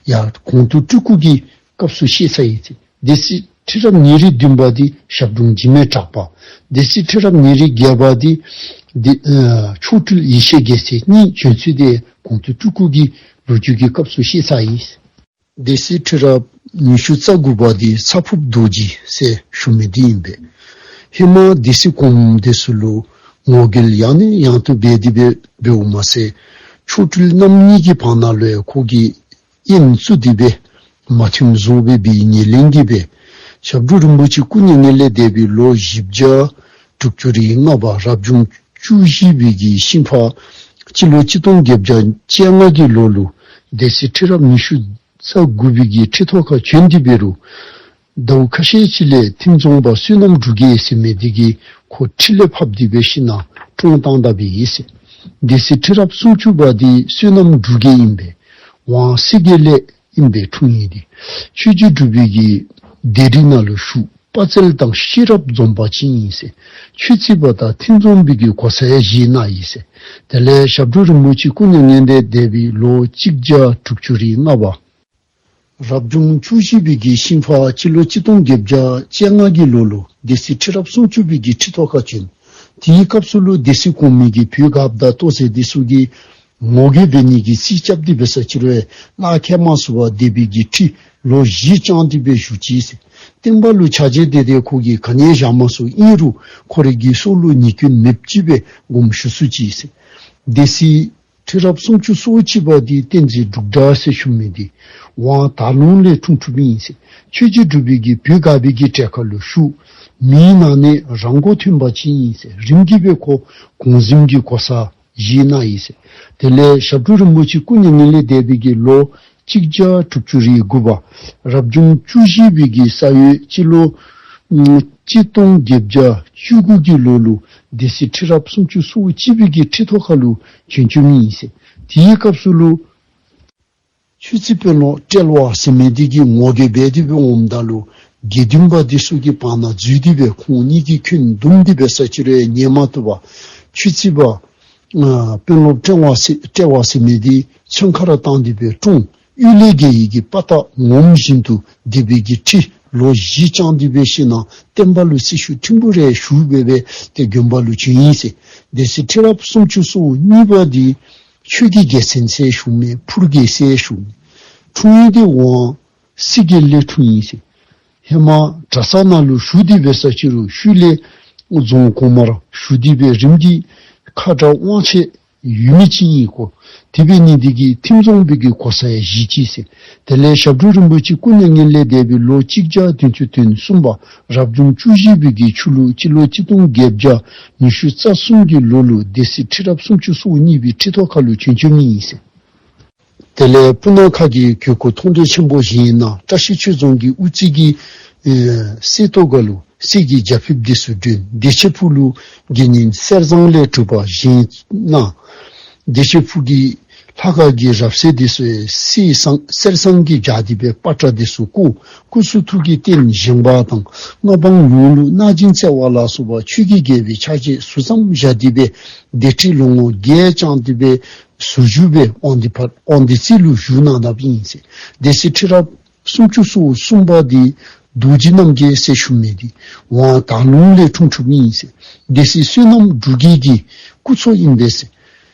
ཡང་གོང་དུ་སྤྲུལ་སྐུ་གི་སྐབས་སུ་བཤད་ཚར་ཡི་ཟེར། སྡེ་སྲིད་ཁྲི་རབས་ཉེར་བདུན་པ་འདི་ཞབས་དྲུང་འཇིགས་མེད་གྲགས་པ། སྡེ་སྲིད་ཁྲི་རབས་ཉེར་བརྒྱད་པ་འདི་འདི་ཨེ་མཆོག་སྤྲུལ་ཡེ་ཤེས་རྒྱལ་མཚན་གཉིས་བྱོན་ཚུལ་འདི་གོང་དུ་སྤྲུལ་སྐུ་གི་ལོ་རྒྱུས་ཀྱི་སྐབས་སུ་བཤད་ཚར་ཡི་ཟེར། སྡེ་སྲིད་ཁྲི་རབས་ཉི་ཤུ་རྩ་དགུ་པ་འདི་ཚ་ཕུག་རྡོ་རྗེ་ཟེར་ཞུ་མི་འདི་ཨིན་པས། ཧེ་མ་སྡེ་སྲིད་གོངམ་འདི་ཚུ་ལུ་ངོ་རྒོལ་ཡང་ནས་ཡང་དུ་འབད་དེ་འབད་འབདཝ་མ་ཚད་མཆོག་སྤྲུལ་རྣམ་གཉིས་ཀྱི་བར་ན་ལུ་ཡང་ཁོ་གིས་དབྱེན་བཙུགས་ཏེ་འབད་མ་མཐུནམ་བཟོ་སྦེ་འབད་ཉེར་ལེན་གྱི་འབད་ཞབས་དྲུང་རིན་པོ་ཆེ་སྐུ་མྱ་ངན་ལས་འདས་པའི་ལོ་བཞི་བརྒྱ་དྲུག་ཅུ་རེ་ལྔ་པ་རབ་བྱུང་བཅུ་བཞི་པའི་གི་ཤིང་ཕག་སྤྱི་ལོ་གཅིག་སྟོང་བརྒྱད་བརྒྱ་བཅོ་ལྔ་གི་ལོ་ལུ་སྡེ་སྲིད་ཁྲི་རབས་ཉི་ཤུ་རྩ་དགུ་པའི་གི་ཁྲི་ཐོག་ཁར་བྱོན་ཏེ་འབད་རུང་ཟླཝ་ཁ་ཤས་ཅིག་ལས་ཐིམ་རྫོང་པ་བསོད་ནམས་འབྲུག་རྒྱས་ཟེར་མི་འདི་གིས་ཁོ་ཁྲི་ལས་ཕབ་སྟེ་འབད་ཞིན་ན་བཀྲོངས་བཏང་ད་པའི་ཨིན་ཟེར། སྡེ་སྲིད་ཁྲི་རབས་སུམ་ཅུ་པ་འདི་བསོད་ནམས་འབྲུག་རྒྱས་ཨིན་པས། ཝང་སེ་གེ་ལས་ཨིན་པས་འཁྲུངས་ཡུལ་འདི། ཆོས་རྗེ་འབྲུག་པའི་གི་སྡེ་རིགས་ནང་ལུ་ཞུགས། དཔའ་རྩལ་དང་ཤེས་རབ་འཛོམས་པ་ཅིག་ཨིན་ཟེར། ཆོས་རྩེ་པ་དང་ཐིམ་རྫོང་པའི་གི་གོ་ས་ཡང་བཞེས་གནང་ཡི་ཟེར། དེ་ལས་ཞབས་དྲུང་རིན་པོ་ཆེ་སྐུ་མྱ་ངན་ལས་འདས་པའི་ལོ་གཅིག་བརྒྱ་དྲུག་ཅུ་རེ་ལྔ་པ་རབ་བྱུང་བཅུ་བཞི་པའི་གི་ཤིང་ཕག་སྤྱི་ལོ་གཅིག་སྟོང་བརྒྱད་བརྒྱ་བཅོ་ལྔ་གི་ལོ་ལུ་སྡེ་སྲིད་ཁྲི་རབས་སུམ་ཅུ་པའི་གི་ཁྲི་ཐོག་ཁར་བྱོན། དེའི་སྐབས་སུ་ལུ་སྡེ་སྲིད་གོང་མའི་གི་བུ་གབ་དང་ལྟོ་ཚང་འདི་ཚུ་གིས་ངོ་རྒོལ་འབད་ནི་གི་རྩིས་རྐྱབ་སྟེ་འབད་ས་ཅི་རུང་གླགས་ཁེལ་མ་ཚུགས་པར་སྡེ་པའི་གི་ཁྲི་ལོ་བཞི་བཅངས་ཏེ་འབད་བཞུགས་ཅི་ཟེར། བསྟན་པ་ལུ་ཆ་བཞག་སྟེ་ཏེ་ཁོ་གིས་ག་ནི་བཞག་མ་ཚུགས། ཨིན་རུང་ཁོ་རའི་གི་སྲོག་ལུ་ཉེས་སྐྱོན་མེདཔ་ཅིག་སྦེ་དགོངསམ་ཞུ་ཚུགས་ཅི་ཟེར། སྡེ་སྲིད་ཁྲི་རབས་སུམ་ཅུ་སོ་གཅིག་པ་འདི་བསྟན་འཛིན་འབྲུག་སྒྲ་ཟེར་ཞུ་མི་འདི་ཝང་དར་ལུང་ལས་འཁྲུངས་འཁྲུངསམ་ཨིན་ཟེར། ཆོས་རྗེ་འབྲུག་པའི་གི་བུ་གབ་པའི་གི་གྲལ་ཁར་ལུ་ཞུགས། མིའི་ནང་ནས་རང་མགོ་ཐོན་པ་ཅིག་ཨིན་ཟེར། རིམ་གྱིས་སྦེ་ཁོ་གོང་གཟིམ་གྱི་གོ་ས་བཞེས་གནང་ཡི་ཟེར། དེ་ལས་ཞབས་དྲུང་རིན་པོ་ཆེ་སྐུ་མྱ་ངན་ལས་འདས་པའི་གི་ལོ་གཅིག་བརྒྱ་དྲུག་ཅུ་རེ་དགུ་པ་རབ་བྱུང་བཅུ་བཞི་པའི་གི་ས་ཡོས་སྤྱི་ལོ་ཨམ་གཅིག་སྟོང་བརྒྱད་བརྒྱ་བཅུ་དགུ་གི་ལོ་ལུ་སྡེ་སྲིད་ཁྲི་རབས་སུམ་ཅུ་སོ་གཅིག་པའི་གི་ཁྲི་ཐོག་ཁར་ལུ་བྱོན་བྱོནམ་ཨིན་ཟེར། དེའི་སྐབས་སུ་ལུ་ཆོས་རྩེ་དཔོན་སློབ་བཀྲེས་པ་ཟེར་མི་འདི་གིས་ངོ་རྒོལ་འབད་དེ་འབད་འོངམ་ད་ལུ་དགེ་འདུན་པ་འདི་ཚུ་གི་བར་ན་འཛུལ་ཏེ་འབད་ཁོང་གཉིས་ཀྱིས་འཁོན་བསྡུམས་ཏེ་འབད་ས་ཅི་རུང་ཉན་མ་བཏུབ་པར་ཆོས་རྩེ་པ་ཨ་དཔོན་སློབ་བཀྲེས་པ་ཟེར་བཀྲེས་པ་ཟེར་མི་འདི་མཚོན་ཁར་བཏང་སྟེ་འབད་བཀྲོངས། གཡུལ་ལས་རྒྱལ་ཡི་གི་དཔའ་རྟགས་ངོམ་བཞིན་དུ་སྡེ་པའི་གི་ཁྲི་ལོ་བཞི་བཅངས་ཏེ་འབད་ཞིན་ན་བསྟན་པ་ལུ་སྲི་ཞུ་ཕྲན་བུ་རེ་ཞུ་སྦེ་འབད་ཏེ་དགོན་པ་ལུ་བྱོན་ཡི་ཟེར། སྡེ་སྲིད་ཁྲི་རབས་སུམ་ཅུ་སོ་གཉིས་པ་འདི་ཆོས་ཀྱི་རྒྱལ་མཚན་ཟེར་ཞུ་མི་ཕུར་རྒྱལ་ཟེར་ཞུ་མི་འཁྲུངས་ཡུལ་འདི་ཝང་སེ་གེ་ལས་འཁྲུངས་ཡི་ཟེར། ཧེ་མ་གྲྭ་ཚང་ནང་ལུ་ཞུགས་ཏེ་འབད་ས་ཅི་རུང་ཤུལ་ལས་རྫོང་གོང་མར་ཞུགས་ཏེ་འབད་རིམ་གྱིས་ཁ་དྲག་དབང་ཆེ་ ཡུལ་མི་ཅིག་ཨིན་གོ། དེ་འབད་ནི་འདི་གིས་ཐིམ་རྫོང་པའི་གི་གོ་ས་ཡང་བཞེས་ཅི་ཟེར། དེ་ལས་ཞབས་དྲུང་རིན་པོ་ཆེ་སྐུ་མྱ་ངན་ལས་འདས་པའི་ལོ་གཅིག་བརྒྱ་བདུན་ཅུ་དོན་གསུམ་པ་རབ་བྱུང་བཅུ་བཞི་པའི་གི་ཆུ་ལུག་སྤྱི་ལོ་གཅིག་སྟོང་བརྒྱད་བརྒྱ་ཉི་ཤུ་རྩ་གསུམ་གྱི་ལོ་ལུ་སྡེ་སྲིད་ཁྲི་རབས་སུམ་ཅུ་སོ་གཉིས་པའི་ཁྲི་ཐོག་ཁ་ལུ་བྱོན་བྱོནམ་ཨིན་ཟེར། དེ་ལས་སྤུ་ན་ཁ་གི་གོས་སྐུ་མཐོང་གྲོལ་ཆེན་པོ་བཞེངས་གནང་། བཀྲ་ཤིས་ཆོས་རྫོང་གི་དབུ་རྩེ་གི་ཨེ་གསེར་ཏོག་ཁ་ལུ་གསེར་གྱི་རྒྱ་ཕིབས་འདི་ཚུ་བསྒྲོན། བདེ་ཆེན་ཕུག་ལུ་དགེ་བསྙེན་གསེར་ཟངས་ལས་གྲུབ་པ་བཞེངས་གནང་། བདེ་ཆེན་ཕུག་གི་ལྷ་ཁང་གི་རབ་གསལ་འདི་ཚུ་གསེར་ཟངས་གསེར་ཟངས་ཀྱིས་སྦྱར་ཏེ་སྦེ་པ་ཏྲ་འདི་ཚུ་བརྐོ། སྐུ་གསུང་ཐུགས་ཀྱི་རྟེན་བཞེངས་པ་དང་མངའ་འབངས་ཡོངས་ལུ་གནང་སྦྱིན་སྩལ་བ་ལ་སོགས་པ་ཆོས་ཀྱི་རྒྱལ་པོའི་ཕྱག་རྗེས་ཟུར་ཙམ་བཞག་སྟེ་སྦེ་སྡེ་ཁྲི་ལོ་ངོ་བརྒྱད་བསྐྱངས་ཏེ་སྦེ་ཟུར་བཞུགས་སྦེ་དབང་འདུས་ཕར་དབང་འདུས་རྩེ་ལུ་བཞུགས་གནང་གནངམ་ཨིན་ཟེར། སྡེ་སྲིད་ཁྲི་རབས་སུམ་ཅུ་སོ་གསུམ་པ་འདི་རྡོ་རྗེ་རྣམ་རྒྱལ་ཟེར་ཞུ་མི་འདི་ཝང་དར་ལུང་ལས་འཁྲུངས་འཁྲུངསམ་ཨིན་ཟེར། སྡེ་སྲིད་བསོད་ནམས་འབྲུག་རྒྱལ་གྱི་སྐུ་ཚ་ཨིན་པས་ཟེར།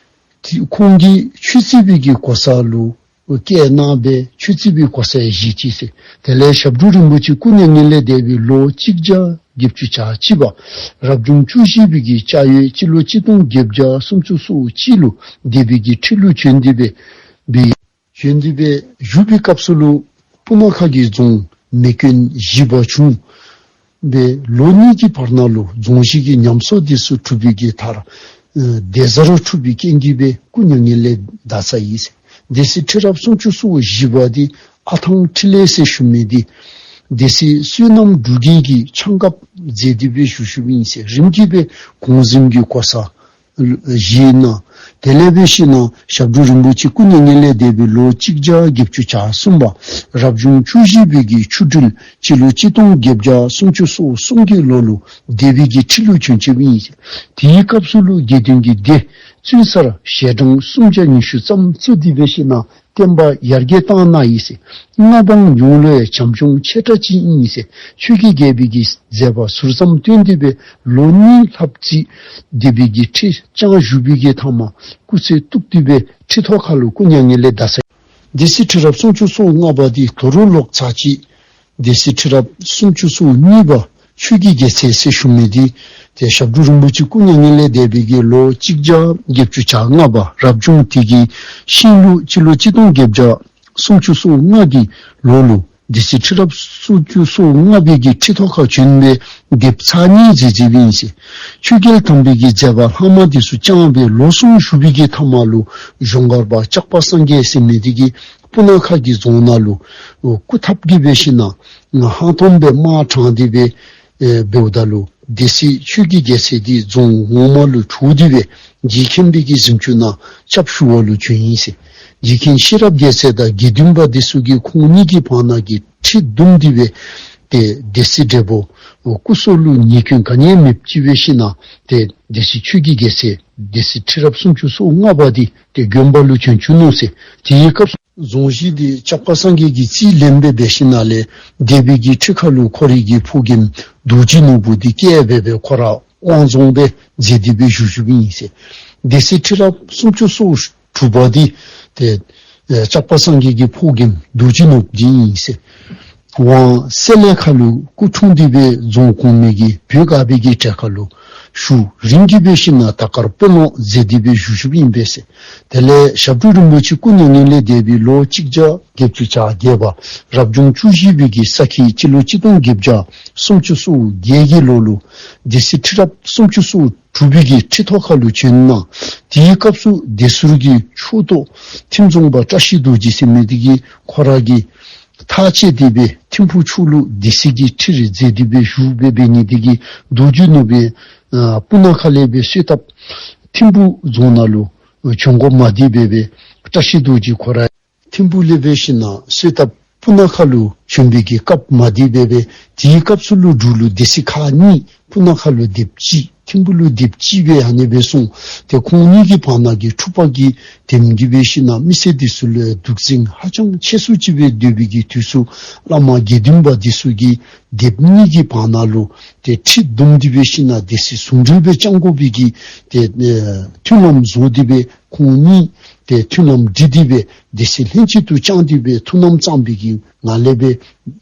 དེ་ཁོང་གིས་ཆོས་རྩེ་པའི་གི་གོ་ས་ལུ་བསྐོས་གནང་སྦེ་ཆོས་རྩེ་པའི་གོ་ས་ཡང་བཞེས་ཅི་ཟེར། དེ་ལས་ཞབས་དྲུང་རིན་པོ་ཆེ་སྐུ་མྱ་ངན་ལས་འདས་པའི་ལོ་གཅིག་བརྒྱ་བརྒྱད་ཅུ་གྱ་གཅིག་པ་རབ་བྱུང་བཅུ་བཞི་པའི་གི་ལྕགས་ཡོས་སྤྱི་ལོ་གཅིག་སྟོང་བརྒྱད་བརྒྱ་སུམ་ཅུ་སོ་གཅིག་ལུ་སྡེ་པའི་གི་ཁྲི་ལུ་བྱོན་ཏེ་སྦེ་སྦེ་བྱོན་ཏེ་སྦེ་བཞུགས་པའི་སྐབས་སུ་ལུ་སྤུ་ན་ཁ་གི་རྫོང་མེ་སྐྱོན་བཞི་པ་བྱུང་སྦེ་ལོ་གཉིས་ཀྱི་བར་ན་ལུ་རྫོང་གཞི་གི་ཉམས་གསོ་འདི་ཚུ་གྲུབ་པའི་གི་མཐར་ཨེ་སྡེ་གཟར་འཁྲུགས་པའི་རྐྱེན་གྱིས་སྦེ་སྐུ་མྱ་ངན་ལས་འདས་ས་ཨིན་ཟེར། སྡེ་སྲིད་ཁྲི་རབས་སུམ་ཅུ་སོ་བཞི་པ་འདི་ཨ་ཐང་ཁྲི་ལས་ཟེར་ཞུ་མི་འདི་སྡེ་སྲིད་བསོད་ནམས་འབྲུག་རྒྱལ་གྱིས་ཆང་བཀབ་མཛད་དེ་སྦེ་བཞུགས་བཞུགསཔ་ཨིན་ཟེར། རིམ་གྱིས་སྦེ་གོང་གཟིམ་གྱི་གོ་ས་བཞེས་གནང་། དེ་ལས་འབད་ཞིན་ན་ཞབས་དྲུང་རིན་པོ་ཆེ་སྐུ་མྱ་ངན་ལས་འདས་པའི་ལོ་གཅིག་བརྒྱ་བརྒྱད་ཅུ་གྱ་གསུམ་པ་རབ་བྱུང་བཅུ་བཞི་པའི་གི་ཆུ་སྦྲུལ་སྤྱི་ལོ་གཅིག་སྟོང་བརྒྱད་བརྒྱ་སུམ་ཅུ་སོ་གསུམ་གྱི་ལོ་ལུ་སྡེ་པའི་གི་ཁྲི་ལུ་བྱོན་བྱོནམ་ཨིན་ཟེར། དེའི་སྐབས་སུ་ལུ་དགེ་འདུན་གྱི་སྡེ་བཙུན་གསར་ཞལ་གྲངས་སུམ་བརྒྱ་ཉི་ཤུ་ཙམ་བཙུགས་ཏེ་འབད་ཞིན་ན་བསྟན་པ་ཡར་རྒྱས་བཏང་གནང་ཡི་ཟེར། མངའ་འབངས་ཡོངས་ལུ་ཡང་བྱམས་སྐྱོང་ཆེ་དྲགས་ཅིག་ཨིན་ཟེར། ཆོས་ཀྱི་རྒྱལ་པོའི་གི་མཛད་པ་ཟུར་ཙམ་སྟོན་ཏེ་སྦེ་ལོ་གཉིས་ལྷགཔ་ཅིག་སྡེ་པའི་གི་ཁྲི་བསྐྱངས་བཞུགས་པའི་གི་མཐའ་མ་སྐུ་ཚེ་གཏུགས་ཏེ་སྦེ་ཁྲི་ཐོག་ཁ་ལུ་སྐུ་མྱ་ངན་ལས་འདས་ས། སྡེ་སྲིད་ཁྲི་རབས་སུམ་ཅུ་སོ་ལྔ་པ་འདི་དོ་རུང་ལོག་ཚར་ཅིག་སྡེ་སྲིད་ཁྲི་རབས་སུམ་ཅུ་སོ་གཉིས་པ་ཆོས་ཀྱི་རྒྱལ་མཚན་ཟེར་ཞུ་མི་འདི་ཏེ་ཞབས་དྲུང་རིན་པོ་ཆེ་སྐུ་མྱ་ངན་ལས་འདས་པའི་གི་ལོ་གཅིག་བརྒྱ་བརྒྱད་ཅུ་གྱ་ལྔ་པ་རབ་བྱུང་དེ་གི་ཤིང་ལུག་སྤྱི་ལོ་གཅིག་སྟོང་བརྒྱད་བརྒྱ་སུམ་ཅུ་སོ་ལྔ་གི་ལོ་ལུ་སྡེ་སྲིད་ཁྲི་རབས་སུམ་ཅུ་སོ་ལྔ་པའི་གི་ཁྲི་ཐོག་ཁར་བྱོན་སྦེ་སྡེཔ་ཚར་གཉིས་མཛད་མཛདཔ་ཨིན་ཟེར། ཆོས་རྒྱལ་དམ་པའི་གི་མཛད་པ་ལྷག་མ་འདི་ཚུ་བསྐྱངས་སྦེ་ལོ་གསུམ་བཞུགས་པའི་གི་མཐའ་མ་ལུ་གཞུང་སྒར་པ་ལྕགས་པ་སངས་རྒྱས་ཟེར་མི་འདི་གིས་སྤུ་ན་ཁ་གི་རྫོང་ནང་ལུ་སྐུ་འཐབ་ཀྱི་འབད་ཞིན་ན་ཧང་སྟོང་སྦེ་དམག་དྲངས་ཏེ་སྦེ་ཨེ་འབདཝ་ད་ལུ་སྡེ་སྲིད་ཆོས་ཀྱི་རྒྱལ་མཚན་འདི་རྫོང་ངོ་མ་ལུ་བྲོས་ཏེ་སྦེ་རྗེ་མཁན་པོའི་གི་གཟིམ་ཅུང་ནང་སྐྱབས་ཞུ་བ་ལུ་བྱོན་ཡི་ཟེར། རྗེ་མཁན་ཤེས་རབ་རྒྱལ་མཚན་དང་དགེ་འདུན་པ་འདི་ཚུ་གིས་ཁོང་གཉིས་ཀྱི་བར་ན་གི་ཁྲི་བརྡུངས་ཏེ་སྦེ་ཏེ་སྡེ་སྲིད་བགྲེས་པོ་སྐུ་སྲོག་ལུ་ཉེས་སྐྱོན་ག་ནི་ཡང་མེདཔ་ཅིག་འབད་ཞིན་ན་ཏེ་སྡེ་སྲིད་ཆོས་ཀྱི་རྒྱལ་མཚན་སྡེ་སྲིད་ཁྲི་རབས་སུམ་ཅུ་སོ་ལྔ་པ་འདི་ཏེ་དགོན་པ་ལུ་བྱོན་བྱོན་ནུག་ཟེར། དེའི་སྐབས་རྫོང་གཞི་འདི་ལྕགས་པ་སངས་རྒྱས་ཀྱིས་རྩིས་ལེན་སྦེ་འབད་ཞིན་ན་ལས་སྡེ་པའི་གི་ཁྲི་ཁ་ལུ་ཁོ་རའི་གི་ཕོ་རྒནམ་རྡོ་རྗེ་ནོར་བུ་འདི་བཀལ་སྦེ་སྦེ་ཁོ་ར་དབང་རྫོངཔ་སྦེ་མཛད་དེ་སྦེ་བཞུགས་བཞུགསཔ་ཨིན་ཟེར། སྡེ་སྲིད་ཁྲི་རབས་སུམ་ཅུ་སོ་དྲུག་པ་འདི་ཏེ་ཨེ་ལྕགས་པ་སངས་རྒྱས་ཀྱི་ཕོ་རྒནམ་རྡོ་རྗེ་ནོར་བུ་འདི་ཨིན་ཟེར། ཝང་སེ་ལེ་ཁ་ལུ་སྐུ་འཁྲུངས་ཏེ་སྦེ་རྫོང་གོང་མའི་གི་བོད་དགའ་བའི་གི་གྲལ་ཁ་ལུ་བཞུགས། རིམ་གྱིས་འབད་ཞིན་ན་དར་དཀར་དཔོན་སློབ་མཛད་དེ་སྦེ་བཞུགས་བཞུགསཔ་ཨིན་པས་ཟེར། དེ་ལས་ཞབས་དྲུང་རིན་པོ་ཆེ་སྐུ་མྱ་ངན་ལས་འདས་པའི་ལོ་གཅིག་བརྒྱ་བརྒྱད་ཅུ་གྱ་བརྒྱད་པ་རབ་བྱུང་བཅུ་བཞི་པའི་གི་ས་ཁྱི་སྤྱི་ལོ་གཅིག་སྟོང་བརྒྱད་བརྒྱ་སུམ་ཅུ་སོ་བརྒྱད་ཀྱི་ལོ་ལུ་སྡེ་སྲིད་ཁྲི་རབས་སུམ་ཅུ་སོ་དྲུག་པའི་གི་ཁྲི་ཐོག་ཁ་ལུ་བྱོན་གནང་། དེའི་སྐབས་སུ་སྡེ་ཟུར་གྱི་ཕྱོགས་གཏོགས་ཐིམ་རྫོང་པ་བཀྲ་ཤིས་རྡོ་རྗེ་ཟེར་མི་འདི་གིས་ཁོ་ར་གིས་ཐག་བཅད་དེ་སྦེ་ཐིམ་ཕུག་ཕྱོགས་ལུ་སྡེ་སྲིད་ཀྱི་ཁྲི་རེ་མཛད་དེ་སྦེ་བཞུགས་སྦེ་འབད་ནི་འདི་གིས་རྡོ་རྗེ་ནོར་བུ་ཨ་སྤུ་ན་ཁ་ལས་སྦེ་གསོལ་ཐབ་ཐིམ་ཕུག་རྫོང་ནང་ལུ་བྱོན་དགོ་མ་འདི་སྦེ་སྦེ་བཀྲ་ཤིས་རྡོ་རྗེ་ཁོ་ར་ཐིམ་ཕུག་ལས་འབད་ཞིན་ན་གསོལ་ཐབ་སྤུ་ན་ཁ་ལུ་བྱོན་པའི་གི་སྐབས་མ་འདི་སྦེ་སྦེ་དེའི་སྐབས་སུ་ལུ་འབྲུག་ལུ་སྡེ་སྲིད་ཁག་གཉིས་སྤུ་ན་ཁ་ལུ་སྡེཔ་གཅིག་ཐིམ་ཕུག་ལུ་སྡེཔ་གཅིག་སྦེ་ཨ་ནི་སྦེ་སོང་། ཏེ་ཁོང་གཉིས་ཀྱི་བར་ན་གི་འཁྲུག་པ་གི་དེམ་གྱིས་འབད་ཞིན་ན་མི་སེར་འདི་ཚུ་ལུ་སྡུག་སྦྱིན་ཧ་ཅང་ཆེ་སུ་ཅིག་སྦེ་སྡོད་པའི་གི་དུས་སུ་བླ་མ་དགེ་འདུན་པ་འདི་ཚུ་གིས་སྡེཔ་གཉིས་ཀྱི་བར་ན་ལུ་ཏེ་ཁྲི་བརྡུངས་ཏེ་འབད་ཞིན་ན་སྡེ་སྲིད་ཟུང་འབྲེལ་སྦེ་བསྐྱང་དགོ་པའི་གི་ཏེ་ཨེ་མཐུན་ལམ་བཟོ་སྟེ་སྦེ་ཁོང་གཉིས་ཏེ་མཐུན་ལམ་སྒྲིག་སྟེ་སྦེ་སྡེ་སྲིད་ལྷན་ཅིག་ཏུ་བསྐྱངས་ཏེ་སྦེ་མཐུན་ལམ་བརྩམས་པའི་གི་ངང་ལས་སྦེ་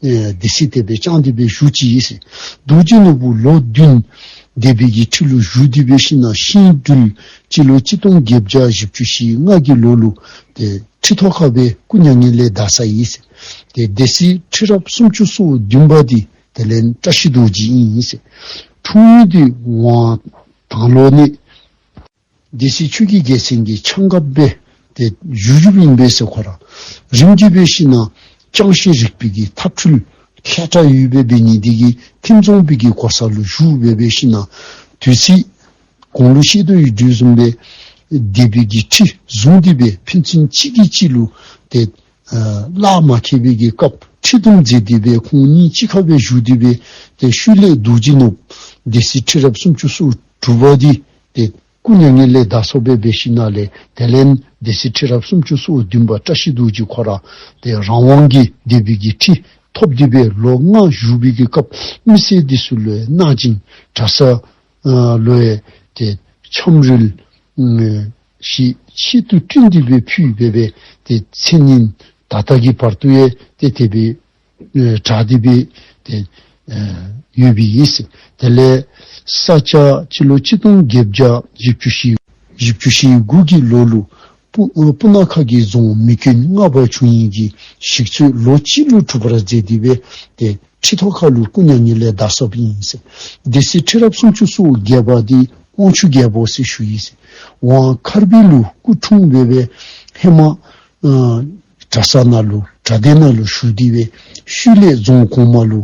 ཨེ་སྡེ་སྲིད་དེ་སྦེ་བསྐྱངས་ཏེ་སྦེ་བཞུགས་ཅི་ཨིན་ཟེར། རྡོ་རྗེ་ནོར་བུ་ལོ་བདུན་ སྡེ་པའི་གི་ཁྲི་ལུ་བཞུགས་ཏེ་འབད་ཞིན་ན་ཤིང་སྦྲུལ་སྤྱི་ལོ་གཅིག་སྟོང་བརྒྱད་བརྒྱ་བཞི་བཅུ་ཞེ་ལྔ་གི་ལོ་ལུ་ཏེ་ཁྲི་ཐོག་ཁར་སྦེ་སྐུ་མྱ་ངན་ལས་འདས་སོ་ཡི་ཟེར། ཏེ་སྡེ་སྲིད་ཁྲི་རབས་སུམ་ཅུ་སོ་བདུན་པ་འདི་དེ་ལས་བཀྲ་ཤིས་རྡོ་རྗེ་ཨིན་ཟེར། འཁྲུངས་ཡུལ་འདི་ཝང་དང་ལོ་ནས་སྡེ་སྲིད་ཆོས་ཀྱི་རྒྱལ་མཚན་གྱི་ཆང་སྒརཔ་སྦེ་ཏེ་བཞུགས་བཞུགསཔ་ཨིན་པས་ཟེར། ཁོ་ར་རིམ་གྱིས་འབད་ཞིན་ན་ཅང་ཤེས་རིག་པའི་གི་ཐབས་འཕྲུལ་མཁས་དྲགས་ཡོད་པའི་འབད་ནི་འདི་གིས་ཐིམ་རྫོང་པའི་གི་གོ་ས་ལུ་བཞུགས་སྦེ་འབད་ཞིན་ན་དུས་ཚོད་གོང་ལུ་བཤད་དོ་ཡོད་དོ་བཟུམ་སྦེ་སྡེ་པའི་གི་ཁྲི་བཟུང་སྟེ་སྦེ་ཕན་ཚུན་གཅིག་གིས་གཅིག་ལུ་ཏེ་ཨ་ལགཔ་མ་ཁེལ་བའི་གི་སྐབས་ཁྲི་འདུམ་མཛད་དེ་སྦེ་ཁོང་གཉིས་གཅིག་ཁར་སྦེ་བཞུགས་ཏེ་སྦེ་ཏེ་ཤུལ་ལས་རྡོ་རྗེ་ནོར་བུ་སྡེ་སྲིད་ཁྲི་རབས་སུམ་ཅུ་སོ་དྲུག་པ་འདི་ཏེ་སྐུ་མྱ་ངན་ལས་འདས་སོ་སྦེ་འབད་ཞིན་ན་ལས་དེ་ལས་སྡེ་སྲིད་ཁྲི་རབས་སུམ་ཅུ་སོ་བདུན་པ་བཀྲ་ཤིས་རྡོ་རྗེ་ཁོ་ར་ཏེ་རང་དབང་གི་སྡེ་པའི་གི་ཁྲི་ཐོབ་སྟེ་སྦེ་ལོ་ལྔ་བཞུགས་པའི་གི་སྐབས་མི་སེར་འདི་ཚུ་ལུ་གནང་སྦྱིན་གྲྭ་ས་ཨ་ལུ་ཡང་ཏེ་ཆམ་རིལ་ཨ་ཞིག་ཆེད་དུ་བསྐྲུན་ཏེ་སྦེ་ཕུལ་སྦེ་སྦེ་ཏེ་མཚན་ཉིན་ད་ལྟ་གི་བར་དུ་ཡང་ཏེ་དེ་སྦེ་ཨེ་གྲགས་ཏེ་སྦེ་ཏེ་ཨེ་ཡོད་པའི་ཨིན་ཟེར། དེ་ལས་ས་སྐྱ་སྤྱི་ལོ་གཅིག་སྟོང་བརྒྱད་བརྒྱ་བཞི་བཅུ་ཞེ་བཞི་བཅུ་ཞེ་དགུ་གི་ལོ་ལུ་སྤུ་ཨ་སྤུ་ན་ཁ་གི་རྫོང་མི་རྒན་ལྔ་པ་བྱུང་ཡི་གི་ཞིག་གསོས་ལོ་གཅིག་ལུ་གྲུབ་པར་མཛད་དེ་སྦེ་ཏེ་ཁྲི་ཐོག་ཁ་ལུ་སྐུ་མྱ་ངན་ལས་འདས་སོཔ་ཨིན་ཟེར། སྡེ་སྲིད་ཁྲི་རབས་སུམ་ཅུ་སོ་བརྒྱད་པ་འདི་དབང་ཕྱུག་རྒྱལ་པོ་ཟེར་ཞུ་ཡི་ཟེར། ཝང་མཁར་སྦིས་ལུ་སྐུ་འཁྲུངས་སྦེ་སྦེ་ཧེ་མ་ཨ་གྲྭ་ས་ནང་ལུ་གྲྭ་སྡེ་ནང་ལུ་བཞུགས་ཏེ་སྦེ་ཤུལ་ལས་རྫོང་གོང་མ་ལུ་